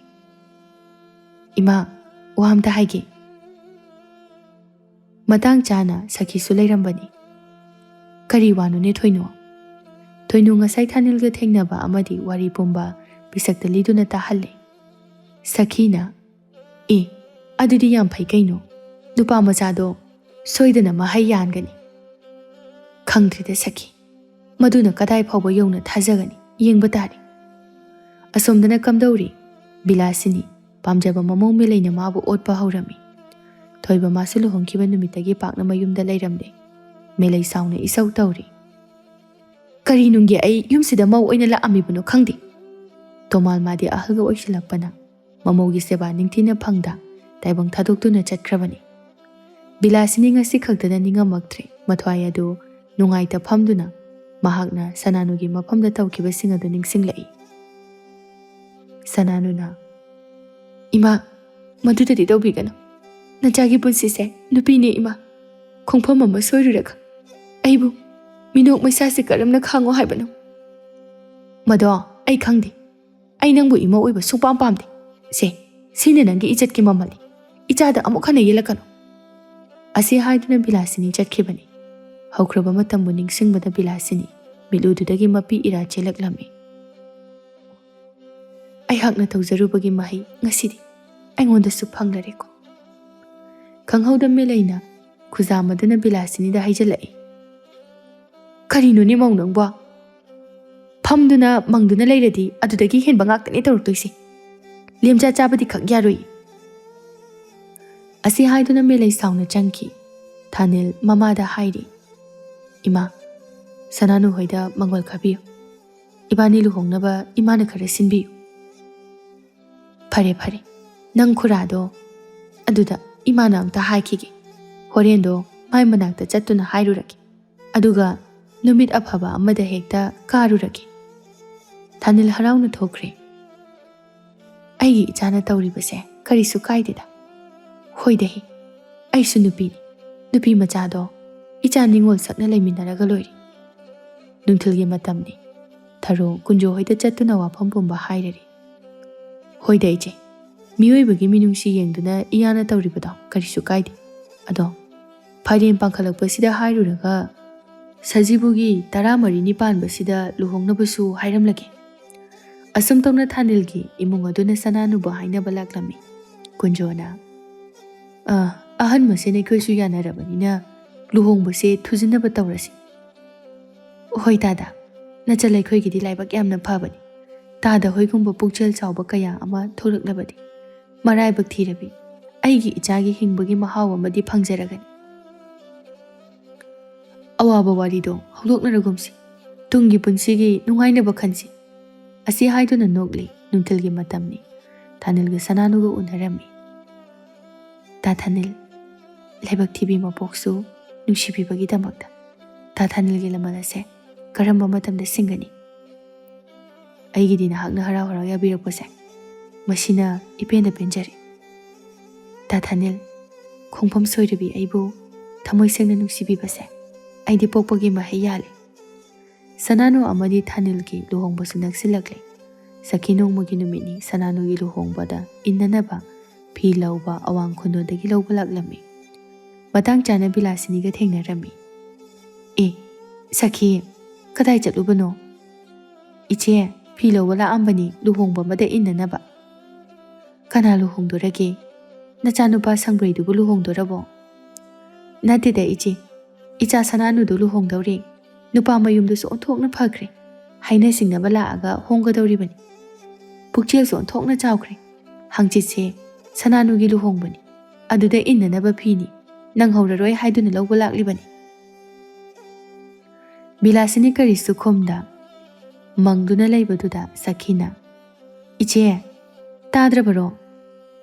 "ꯏꯃꯥ, ꯋꯥ ꯑꯝꯇ ꯍꯥꯏꯒꯦ꯫" ꯃꯇꯥꯡ ꯆꯥꯅ ꯁꯈꯤꯁꯨ ꯂꯩꯔꯝꯕꯅꯤ꯫ "ꯀꯔꯤ ꯋꯥꯅꯣꯅꯦ ꯊꯣꯏꯅꯨ?" ꯊꯣꯏꯅꯨ ꯉꯁꯥꯏ ꯊꯥꯅꯤꯜꯒ ꯊꯦꯡꯅꯕ ꯑꯃꯗꯤ ꯋꯥꯔꯤ ꯄꯨꯝꯕ ꯄꯤꯁꯛꯇ ꯂꯤꯗꯨꯅ ꯇꯥꯍꯜꯂꯦ꯫ ꯁꯈꯤꯅ, "ꯑꯦ, ꯑꯗꯨꯗꯤ ꯌꯥꯝ ꯐꯩ ꯀꯩꯅꯣ꯫ ꯅꯨꯄꯥ ꯃꯆꯥꯗꯣ ꯁꯣꯏꯗꯅ ꯃꯍꯩ ꯌꯥꯟꯒꯅꯤ꯫" "ꯈꯪꯗ꯭ꯔꯤꯗ ꯁꯈꯤ, ꯃꯗꯨꯅ ꯀꯗꯥꯏ ꯐꯥꯎꯕ ꯌꯧꯅ ꯊꯥꯖꯒꯅꯤ, ꯌꯦꯡꯕ ꯇꯥꯔꯦ꯫" ꯑꯁꯣꯝꯗꯅ ꯀꯝꯗꯧꯔꯤ? ꯕꯤꯂꯥꯁꯤꯅꯤ ꯄꯥꯝꯖꯕ ꯃꯃꯧ ꯃꯦꯂꯩꯅ ꯃꯥꯕꯨ ꯑꯣꯠꯄ ꯍꯧꯔꯝꯃꯤ꯫ ꯊꯣꯏꯕ ꯃꯥꯁꯨ ꯂꯨꯍꯣꯡꯈꯤꯕ ꯅꯨꯃꯤꯠꯇꯒꯤ ꯄꯥꯛꯅ ꯃꯌꯨꯝꯗ ꯂꯩꯔꯝꯗꯦ꯫ ꯃꯦꯂꯩ ꯁꯥꯎꯅ ꯏꯁꯧ ꯇꯧꯔꯤ꯫ "ꯀꯔꯤ ꯅꯨꯡꯒꯤ ꯑꯩ ꯌꯨꯝꯁꯤꯗ ꯃꯧ ꯑꯣꯏꯅ ꯂꯥꯛꯑꯝꯃꯤꯕꯅꯣ ꯈꯪꯗꯦ꯫" ꯇꯣꯃꯥꯜ ꯃꯥꯗꯤ ꯑꯍꯜꯒ ꯑꯣꯏꯁꯤꯜꯂꯛꯄꯅ ꯃꯃꯧꯒꯤ ꯁꯦꯕꯥ ꯅꯤꯡꯊꯤꯅ ꯐꯪꯗ ꯇꯥꯏꯕꯪ ꯊꯥꯗꯣꯛꯇꯨꯅ ꯆꯠꯈ꯭ꯔꯕꯅꯤ꯫ ꯕꯤꯂꯥꯁꯤꯅꯤ ꯉꯁꯤ ꯈꯛꯇꯗ ꯅꯤꯡꯉꯝꯃꯛꯇ꯭ꯔꯦ꯫ ꯃꯊ꯭ꯋꯥꯏ ꯑꯗꯨ ꯅꯨꯡꯉꯥꯏꯇ ꯐꯝꯗꯨꯅ ꯃꯍꯥꯛꯅ ꯁꯅꯥꯅꯨꯒꯤ ꯃꯐꯝꯗ ꯇꯧꯈꯤꯕꯁꯤꯡ ꯑꯗꯨ ꯅꯤꯡꯁꯤꯡꯂꯛꯏ꯫ ꯁꯅꯥꯅꯨꯅ, "ꯏꯃꯥ, ꯃꯗꯨꯗꯗꯤ ꯇꯧꯕꯤꯒꯅꯨ꯫ ꯅꯆꯥꯒꯤ ꯄꯨꯟꯁꯤꯁꯦ ꯅꯨꯄꯤꯅꯦ ꯏꯃꯥ꯫ ꯈꯣꯡꯐꯝ ꯑꯃ ꯁꯣꯏꯔꯨꯔꯒ ꯑꯩꯕꯨ ꯃꯤꯅꯣꯛ ꯃꯩꯁꯥꯁꯦ ꯀꯔꯝꯅ ꯈꯥꯡꯉꯣ ꯍꯥꯏꯕꯅꯣ?" "ꯃꯗꯣ ꯑꯩ ꯈꯪꯗꯦ꯫ ꯑꯩ ꯅꯪꯕꯨ ꯏꯃꯧ ꯑꯣꯏꯕ ꯁꯨꯡꯄꯥꯝ ꯄꯥꯝꯗꯦ꯫ ꯁꯦ, ꯁꯤꯅ ꯅꯪꯒꯤ ꯏꯖꯠꯀꯤ ꯃꯃꯜꯅꯤ꯫ ꯏꯆꯥꯗ ꯑꯃꯨꯛ ꯍꯟꯅ ꯌꯦꯜꯂꯛꯀꯅꯨ꯫" ꯑꯁꯤ ꯍꯥꯏꯗꯨꯅ ꯕꯤꯂꯥꯁꯤꯅꯤ ꯆꯠꯈꯤꯕꯅꯤ꯫ ꯍꯧꯈ꯭ꯔꯕ ꯃꯇꯝꯕꯨ ꯅꯤꯡꯁꯤꯡꯕꯗ ꯕꯤꯂꯥꯁꯤꯅꯤ ꯃꯤꯠꯂꯨꯗꯨꯗꯒꯤ ꯃꯄꯤ ꯏꯔꯥ ꯆꯦꯜꯂꯛꯂꯝꯃꯤ꯫ "ꯑꯩꯍꯥꯛꯅ ꯇꯧꯖꯔꯨꯕꯒꯤ ꯃꯍꯩ ꯉꯁꯤꯗꯤ ꯑꯩꯉꯣꯟꯗꯁꯨ ꯐꯪꯂꯔꯦꯀꯣ꯫" ꯈꯪꯍꯧꯗ ꯃꯦꯂꯩꯅ ꯈꯨꯖꯥꯝ ꯑꯗꯨꯅ ꯕꯤꯂꯥꯁꯤꯅꯤꯗ ꯍꯩꯖꯤꯜꯂꯛꯏ꯫ "ꯀꯔꯤꯅꯣꯅꯦ ꯃꯧ ꯅꯪꯕꯣ? ꯐꯝꯗꯨꯅ ꯃꯪꯗꯨꯅ ꯂꯩꯔꯗꯤ ꯑꯗꯨꯗꯒꯤ ꯍꯦꯟꯕ ꯉꯥꯛꯇꯅꯦ ꯇꯧꯔꯛꯇꯣꯏꯁꯦ꯫ ꯂꯦꯝꯖꯥ ꯆꯥꯕꯗꯤ ꯈꯛ ꯌꯥꯔꯣꯏ꯫" ꯑꯁꯤ ꯍꯥꯏꯗꯨꯅ ꯃꯦꯂꯩ ꯁꯥꯎꯅ ꯆꯪꯈꯤ꯫ ꯊꯥꯅꯤꯜ ꯃꯃꯥꯗ ꯍꯥꯏꯔꯤ, "ꯏꯃꯥ, ꯁꯅꯥꯅꯨ ꯍꯣꯏꯗ ꯃꯪꯒꯣꯜ ꯈꯥꯕꯤꯌꯨ꯫ ꯏꯕꯥꯅꯤ ꯂꯨꯍꯣꯡꯅꯕ ꯏꯃꯥꯅ ꯈꯔ ꯁꯤꯟꯕꯤꯌꯨ꯫" "ꯐꯔꯦ, ꯐꯔꯦ, ꯅꯪ ꯈꯨꯔꯥꯗꯣ ꯑꯗꯨꯗ ꯏꯃꯥꯅ ꯑꯝꯇ ꯍꯥꯏꯈꯤꯒꯦ꯫ ꯍꯣꯔꯦꯟꯗꯣ ꯃꯥꯏ ꯃꯅꯥꯛꯇ ꯆꯠꯇꯨꯅ ꯍꯥꯏꯔꯨꯔꯒꯦ꯫ ꯑꯗꯨꯒ ꯅꯨꯃꯤꯠ ꯑꯐꯕ ꯑꯃꯗ ꯍꯦꯛꯇ ꯀꯥꯔꯨꯔꯒꯦ꯫" ꯊꯥꯅꯤꯜ ꯍꯔꯥꯎꯅ ꯊꯣꯛꯈ꯭ꯔꯦ꯫ ꯑꯩꯒꯤ ꯏꯆꯥꯅ ꯇꯧꯔꯤꯕꯁꯦ ꯀꯔꯤꯁꯨ ꯀꯥꯏꯗꯦꯗ꯫ ꯍꯣꯏꯗꯍꯦ, ꯑꯩꯁꯨ ꯅꯨꯄꯤꯅꯤ꯫ ꯅꯨꯄꯤ ꯃꯆꯥꯗꯣ ꯏꯆꯥ ꯅꯤꯡꯉꯣꯜ ꯁꯛꯅ ꯂꯩꯃꯤꯟꯅꯔꯒ ꯂꯣꯏꯔꯦ꯫ ꯅꯨꯡꯊꯤꯜꯒꯤ ꯃꯇꯝꯅꯤ꯫ ꯊꯔꯣ ꯀꯨꯟꯖꯣ ꯍꯣꯏꯗ ꯆꯠꯇꯨꯅ ꯋꯥꯐꯝ ꯄꯨꯝꯕ ꯍꯥꯏꯔꯔꯤ꯫ ꯍꯣꯏꯗ ꯏꯆꯦ, ꯃꯤꯑꯣꯏꯕꯒꯤ ꯃꯤꯅꯨꯡꯁꯤ ꯌꯦꯡꯗꯨꯅ ꯏꯌꯥꯅ ꯇꯧꯔꯤꯕꯗꯣ ꯀꯔꯤꯁꯨ ꯀꯥꯏꯗꯦ꯫ ꯑꯗꯣ ꯐꯥꯏꯔꯦꯟ ꯄꯥꯡꯈꯠꯂꯛꯄꯁꯤꯗ ꯍꯥꯏꯔꯨꯔꯒ ꯁꯖꯤꯕꯨꯒꯤ ꯇꯔꯥꯃꯔꯤꯅꯤ ꯄꯥꯟꯕꯁꯤꯗ ꯂꯨꯍꯣꯡꯅꯕꯁꯨ ꯍꯥꯏꯔꯝꯂꯒꯦ꯫ ꯑꯁꯨꯝ ꯇꯧꯅ ꯊꯥꯅꯤꯜꯒꯤ ꯏꯃꯨꯡ ꯑꯗꯨꯅ ꯁꯅꯥꯅꯨꯕꯨ ꯍꯥꯏꯅꯕ ꯂꯥꯛꯂꯝꯃꯤ꯫ ꯀꯨꯟꯖꯣꯅ, "ꯑ, ꯑꯍꯟ ꯃꯁꯦꯟ ꯑꯩꯈꯣꯏꯁꯨ ꯌꯥꯅꯔꯕꯅꯤꯅ ꯂꯨꯍꯣꯡꯕꯁꯦ ꯊꯨꯖꯤꯟꯅꯕ ꯇꯧꯔꯁꯤ꯫" "ꯍꯣꯏ ꯇꯥꯗ, ꯅꯆꯜ ꯑꯩꯈꯣꯏꯒꯤꯗꯤ ꯂꯥꯏꯕꯛ ꯌꯥꯝꯅ ꯐꯕꯅꯤ꯫ ꯇꯥꯗ ꯍꯣꯏꯒꯨꯝꯕ ꯄꯨꯛꯆꯦꯜ ꯆꯥꯎꯕ ꯀꯌꯥ ꯑꯃ ꯊꯣꯛꯂꯛꯂꯕꯗꯤ ꯃꯔꯥꯏꯕꯛ ꯊꯤꯔꯕꯤ ꯑꯩꯒꯤ ꯏꯆꯥꯒꯤ ꯍꯤꯡꯕꯒꯤ ꯃꯍꯥꯎ ꯑꯃꯗꯤ ꯐꯪꯖꯔꯒꯅꯤ꯫" "ꯑꯋꯥꯕ ꯋꯥꯔꯤꯗꯣ ꯍꯧꯗꯣꯛꯅꯔꯒꯨꯝꯁꯤ꯫ ꯇꯨꯡꯒꯤ ꯄꯨꯟꯁꯤꯒꯤ ꯅꯨꯡꯉꯥꯏꯅꯕ ꯈꯟꯁꯤ꯫" ꯑꯁꯤ ꯍꯥꯏꯗꯨꯅ ꯅꯣꯛꯂꯤ꯫ ꯅꯨꯡꯊꯤꯜꯒꯤ ꯃꯇꯝꯅꯤ꯫ ꯊꯥꯅꯤꯜꯒ ꯁꯅꯥꯅꯨꯒ ꯎꯅꯔꯝꯃꯤ꯫ "ꯇꯥ ꯊꯥꯅꯤꯜ, ꯂꯥꯏꯕꯛ ꯊꯤꯕꯤ ꯃꯄꯣꯛꯁꯨ ꯅꯨꯡꯁꯤꯕꯤꯕꯒꯤꯗꯃꯛꯇ ꯇꯥ ꯊꯥꯅꯤꯜꯒꯤ ꯂꯃꯟ ꯑꯁꯦ ꯀꯔꯝꯕ ꯃꯇꯝꯗ ꯁꯤꯡꯒꯅꯤ? ꯑꯩꯒꯤꯗꯤ ꯅꯍꯥꯛꯅ ꯍꯔꯥꯎ ꯍꯔꯥꯎ ꯌꯥꯕꯤꯔꯛꯄꯁꯦ ꯃꯁꯤꯅ ꯏꯄꯦꯟꯗ ꯄꯦꯟꯖꯔꯦ꯫ ꯇꯥ ꯊꯥꯅꯤꯜ, ꯈꯣꯡꯐꯝ ꯁꯣꯏꯔꯕꯤ ꯑꯩꯕꯨ ꯊꯃꯣꯏ ꯁꯦꯡꯅ ꯅꯨꯡꯁꯤꯕꯤꯕꯁꯦ ꯑꯩꯗꯤ ꯄꯣꯛꯄꯒꯤ ꯃꯍꯩ ꯌꯥꯜꯂꯦ꯫" ꯁꯅꯥꯅꯨ ꯑꯃꯗꯤ ꯊꯥꯅꯤꯜꯒꯤ ꯂꯨꯍꯣꯡꯕꯁꯨ ꯅꯛꯁꯤꯜꯂꯛꯂꯦ꯫ ꯁꯈꯤ ꯅꯣꯡꯃꯒꯤ ꯅꯨꯃꯤꯠꯅꯤ꯫ ꯁꯅꯥꯅꯨꯒꯤ ꯂꯨꯍꯣꯡꯕꯗ ꯏꯟꯅꯅꯕ ꯐꯤ ꯂꯧꯕ ꯑꯋꯥꯡ ꯈꯨꯅꯣꯗꯒꯤ ꯂꯧꯕ ꯂꯥꯛꯂꯝꯃꯤ꯫ ꯃꯇꯥꯡ ꯆꯥꯅ ꯕꯤꯂꯥꯁꯤꯅꯤꯒ ꯊꯦꯡꯅꯔꯝꯃꯤ꯫ "ꯑꯦ, ꯁꯈꯤ, ꯀꯗꯥꯏ ꯆꯠꯂꯨꯕꯅꯣ?" "ꯏꯆꯦ, ꯐꯤ ꯂꯧꯕ ꯂꯥꯛꯑꯝꯕꯅꯤ, ꯂꯨꯍꯣꯡꯕ ꯑꯃꯗ ꯏꯟꯅꯅꯕ꯫" "ꯀꯅꯥ ꯂꯨꯍꯣꯡꯗꯣꯔꯒꯦ? ꯅꯆꯥꯅꯨꯄꯥ ꯁꯪꯕ꯭ꯔꯩꯗꯨꯕꯨ ꯂꯨꯍꯣꯡꯗꯣꯔꯕꯣ?" "ꯅꯠꯇꯦꯗ ꯏꯆꯦ, ꯏꯆꯥ ꯁꯅꯥꯅꯨꯗꯨ ꯂꯨꯍꯣꯡꯗꯧꯔꯦ꯫ ꯅꯨꯄꯥ ꯃꯌꯨꯝꯗꯨꯁꯨ ꯑꯣꯟꯊꯣꯛꯅ ꯐꯈ꯭ꯔꯦ꯫ ꯍꯥꯏꯅ ꯁꯤꯡꯅꯕ ꯂꯥꯛꯑꯒ ꯍꯣꯡꯒꯗꯧꯔꯤꯕꯅꯤ꯫ ꯄꯨꯛꯆꯦꯜꯁꯨ ꯑꯣꯟꯊꯣꯛꯅ ꯆꯥꯎꯈ꯭ꯔꯦ꯫ ꯍꯪꯆꯤꯠꯁꯦ ꯁꯅꯥꯅꯨꯒꯤ ꯂꯨꯍꯣꯡꯕꯅꯤ꯫ ꯑꯗꯨꯗ ꯏꯟꯅꯅꯕ ꯐꯤꯅꯤ꯫ ꯅꯪꯍꯧꯔꯔꯣꯏ ꯍꯥꯏꯗꯨꯅ ꯂꯧꯕ ꯂꯥꯛꯂꯤꯕꯅꯤ꯫" ꯕꯤꯂꯥꯁꯤꯅꯤ ꯀꯔꯤꯁꯨ ꯈꯨꯝꯗ ꯃꯪꯗꯨꯅ ꯂꯩꯕꯗꯨꯗ ꯁꯈꯤꯅ, "ꯏꯆꯦ, ꯇꯥꯗ꯭ꯔꯕꯔꯣ?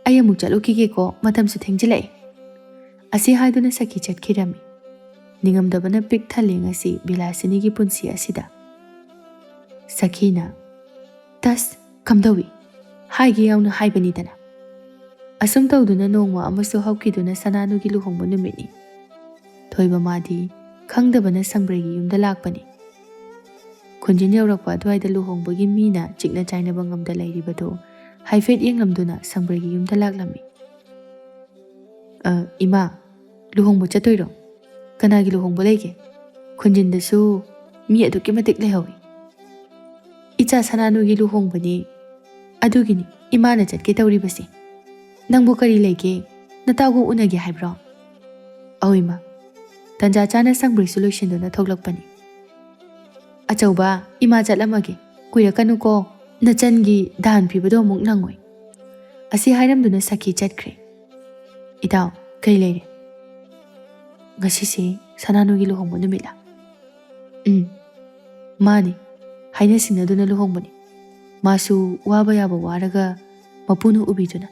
ꯑꯩ ꯑꯃꯨꯛ ꯆꯠꯂꯨꯈꯤꯒꯦꯀꯣ, ꯃꯇꯝꯁꯨ ꯊꯦꯡꯖꯤꯜꯂꯛꯑꯦ꯫" ꯑꯁꯤ ꯍꯥꯏꯗꯨꯅ ꯁꯈꯤ ꯆꯠꯈꯤꯔꯝꯃꯤ꯫ ꯅꯤꯡꯉꯝꯗꯕꯅ ꯄꯤꯛ ꯊꯜꯂꯤ ꯉꯁꯤ ꯕꯤꯂꯥꯁꯤꯅꯤꯒꯤ ꯄꯨꯟꯁꯤ ꯑꯁꯤꯗ꯫ ꯁꯈꯤꯅ, "ꯇꯁ, ꯀꯝꯗꯧꯏ? ꯍꯥꯏꯒꯦ ꯌꯥꯎꯅ ꯍꯥꯏꯕꯅꯤꯗꯅ꯫ ꯑꯁꯨꯝ ꯇꯧꯗꯨꯅ ꯅꯣꯡꯃ ꯑꯃꯁꯨ ꯍꯧꯈꯤꯗꯨꯅ ꯁꯅꯥꯅꯨꯒꯤ ꯂꯨꯍꯣꯡꯕ ꯅꯨꯃꯤꯠꯅꯤ꯫ ꯊꯣꯏꯕ ꯃꯥꯗꯤ ꯈꯪꯗꯕꯅ ꯁꯪꯕ꯭ꯔꯩꯒꯤ ꯌꯨꯝꯗ ꯂꯥꯛꯄꯅꯤ꯫ ꯈꯨꯟꯖꯤꯟ ꯌꯧꯔꯛꯄ ꯑꯗꯨꯋꯥꯏꯗ ꯂꯨꯍꯣꯡꯕꯒꯤ ꯃꯤꯅ ꯆꯤꯛꯅ ꯆꯥꯏꯅꯕ ꯉꯝꯗ ꯂꯩꯔꯤꯕꯗꯨ ꯍꯥꯏꯐꯦꯠ ꯌꯦꯡꯂꯝꯗꯨꯅ ꯁꯪꯕ꯭ꯔꯩꯒꯤ ꯌꯨꯝꯗ ꯂꯥꯛꯂꯝꯃꯤ꯫ "ꯑ, ꯏꯃꯥ, ꯂꯨꯍꯣꯡꯕ ꯆꯠꯇꯣꯏꯔꯣ? ꯀꯅꯥꯒꯤ ꯂꯨꯍꯣꯡꯕ ꯂꯩꯒꯦ? ꯈꯨꯟꯖꯤꯟꯗꯁꯨ ꯃꯤ ꯑꯗꯨꯛꯀꯤ ꯃꯇꯤꯛ ꯂꯩꯍꯧꯏ꯫" "ꯏꯆꯥ ꯁꯅꯥꯅꯨꯒꯤ ꯂꯨꯍꯣꯡꯕꯅꯤ, ꯑꯗꯨꯒꯤꯅꯤ ꯏꯃꯥꯅ ꯆꯠꯀꯦ ꯇꯧꯔꯤꯕꯁꯦ꯫ ꯅꯪꯕꯨ ꯀꯔꯤ ꯂꯩꯒꯦ? ꯅꯇꯥꯒ ꯎꯅꯒꯦ ꯍꯥꯏꯕ꯭ꯔꯣ?" "ꯑꯧ ꯏꯃꯥ꯫" ꯇꯟꯖꯥ ꯆꯥꯅ ꯁꯪꯕ꯭ꯔꯩꯁꯨ ꯂꯣꯏꯁꯤꯟꯗꯨꯅ ꯊꯣꯛꯂꯛꯄꯅꯤ꯫ "ꯑꯆꯧꯕ, ꯏꯃꯥ ꯆꯠꯂꯝꯃꯒꯦ, ꯀꯨꯏꯔꯛꯀꯅꯨꯀꯣ, ꯅꯆꯟꯒꯤ ꯗꯥꯟ ꯄꯤꯕꯗꯣ ꯑꯃꯨꯛ ꯅꯪꯉꯣꯏ꯫" ꯑꯁꯤ ꯍꯥꯏꯔꯝꯗꯨꯅ ꯁꯈꯤ ꯆꯠꯈ꯭ꯔꯦ꯫ "ꯏꯇꯥꯎ, ꯀꯩ ꯂꯩꯔꯦ? ꯉꯁꯤꯁꯦ ꯁꯅꯥꯅꯨꯒꯤ ꯂꯨꯍꯣꯡꯕ ꯅꯨꯃꯤꯠꯂꯥ?" "ꯎꯝ, ꯃꯥꯅꯤ, ꯍꯥꯏꯅ ꯁꯤꯡꯅꯗꯨꯅ ꯂꯨꯍꯣꯡꯕꯅꯤ꯫ ꯃꯥꯁꯨ ꯋꯥꯕ ꯌꯥꯕ ꯋꯥꯔꯒ ꯃꯄꯨꯅ ꯎꯕꯤꯗꯨꯅ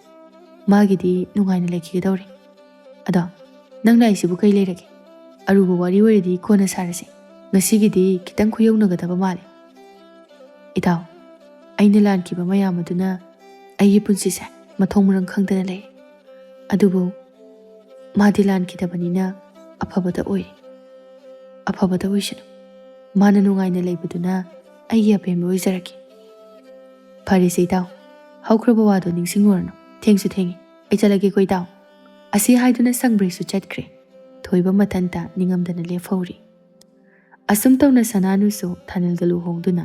ꯃꯥꯒꯤꯗꯤ ꯅꯨꯡꯉꯥꯏꯅ ꯂꯩꯈꯤꯒꯗꯧꯔꯦ꯫ ꯑꯗꯣ ꯅꯪ ꯂꯥꯛꯏꯁꯤꯕꯨ ꯀꯩ ꯂꯩꯔꯒꯦ? ꯑꯔꯨꯕ ꯋꯥꯔꯤ ꯑꯣꯏꯔꯗꯤ ꯀꯣꯟꯅ ꯁꯥꯔꯁꯦ꯫ ꯉꯁꯤꯒꯤꯗꯤ ꯈꯤꯇꯪ ꯈꯨꯌꯧꯅꯒꯗꯕ ꯃꯥꯜꯂꯦ꯫" "ꯏꯇꯥꯎ, ꯑꯩꯅ ꯂꯥꯟꯈꯤꯕ ꯃꯌꯥꯝ ꯑꯗꯨꯅ ꯑꯩꯒꯤ ꯄꯨꯟꯁꯤꯁꯦ ꯃꯊꯣꯡ ꯃꯔꯝ ꯈꯪꯗꯅ ꯂꯩ꯫ ꯑꯗꯨꯕꯨ ꯃꯥꯗꯤ ꯂꯥꯟꯈꯤꯗꯕꯅꯤꯅ ꯑꯐꯕꯗ ꯑꯣꯏꯔꯦ꯫ ꯑꯐꯕꯗ ꯑꯣꯏꯁꯅꯨ꯫ ꯃꯥꯅ ꯅꯨꯡꯉꯥꯏꯅ ꯂꯩꯕꯗꯨꯅ ꯑꯩꯒꯤ ꯑꯄꯦꯟꯕ ꯑꯣꯏꯖꯔꯒꯦ꯫" "ꯐꯔꯦꯁꯦ ꯏꯇꯥꯎ, ꯍꯧꯈ꯭ꯔꯕ ꯋꯥꯗꯣ ꯅꯤꯡꯁꯤꯡꯉꯨꯔꯅꯨ꯫ ꯊꯦꯡꯁꯨ ꯊꯦꯡꯉꯦ, ꯑꯩ ꯆꯠꯂꯒꯦꯀꯣ ꯏꯇꯥꯎ꯫" ꯑꯁꯤ ꯍꯥꯏꯗꯨꯅ ꯁꯪꯕ꯭ꯔꯩꯁꯨ ꯆꯠꯈ꯭ꯔꯦ꯫ ꯊꯣꯏꯕ ꯃꯊꯟꯇ ꯅꯤꯡꯉꯝꯗꯅ ꯂꯦꯞꯍꯧꯔꯤ꯫ ꯑꯁꯨꯝ ꯇꯧꯅ ꯁꯅꯥꯅꯨꯁꯨ ꯊꯥꯅꯤꯜꯒ ꯂꯨꯍꯣꯡꯗꯨꯅ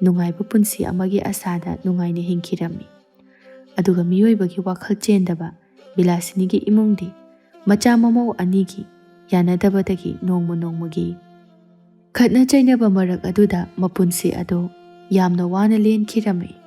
ꯅꯨꯡꯉꯥꯏꯕ ꯄꯨꯟꯁꯤ ꯑꯃꯒꯤ ꯑꯁꯥꯗ ꯅꯨꯡꯉꯥꯏꯅ ꯍꯤꯡꯈꯤꯔꯝꯃꯤ꯫ ꯑꯗꯨꯒ ꯃꯤꯑꯣꯏꯕꯒꯤ ꯋꯥꯈꯜ ꯆꯦꯟꯗꯕ ꯕꯤꯂꯥꯁꯤꯅꯤꯒꯤ ꯏꯃꯨꯡꯗꯤ ꯃꯆꯥ ꯃꯃꯧ ꯑꯅꯤꯒꯤ ꯌꯥꯅꯗꯕꯗꯒꯤ ꯅꯣꯡꯃ ꯅꯣꯡꯃꯒꯤ ꯈꯠꯅ ꯆꯩꯅꯕ ꯃꯔꯛ ꯑꯗꯨꯗ ꯃꯄꯨꯟꯁꯤ ꯑꯗꯨ ꯌꯥꯝꯅ ꯋꯥꯅ ꯂꯦꯟꯈꯤꯔꯝꯃꯤ꯫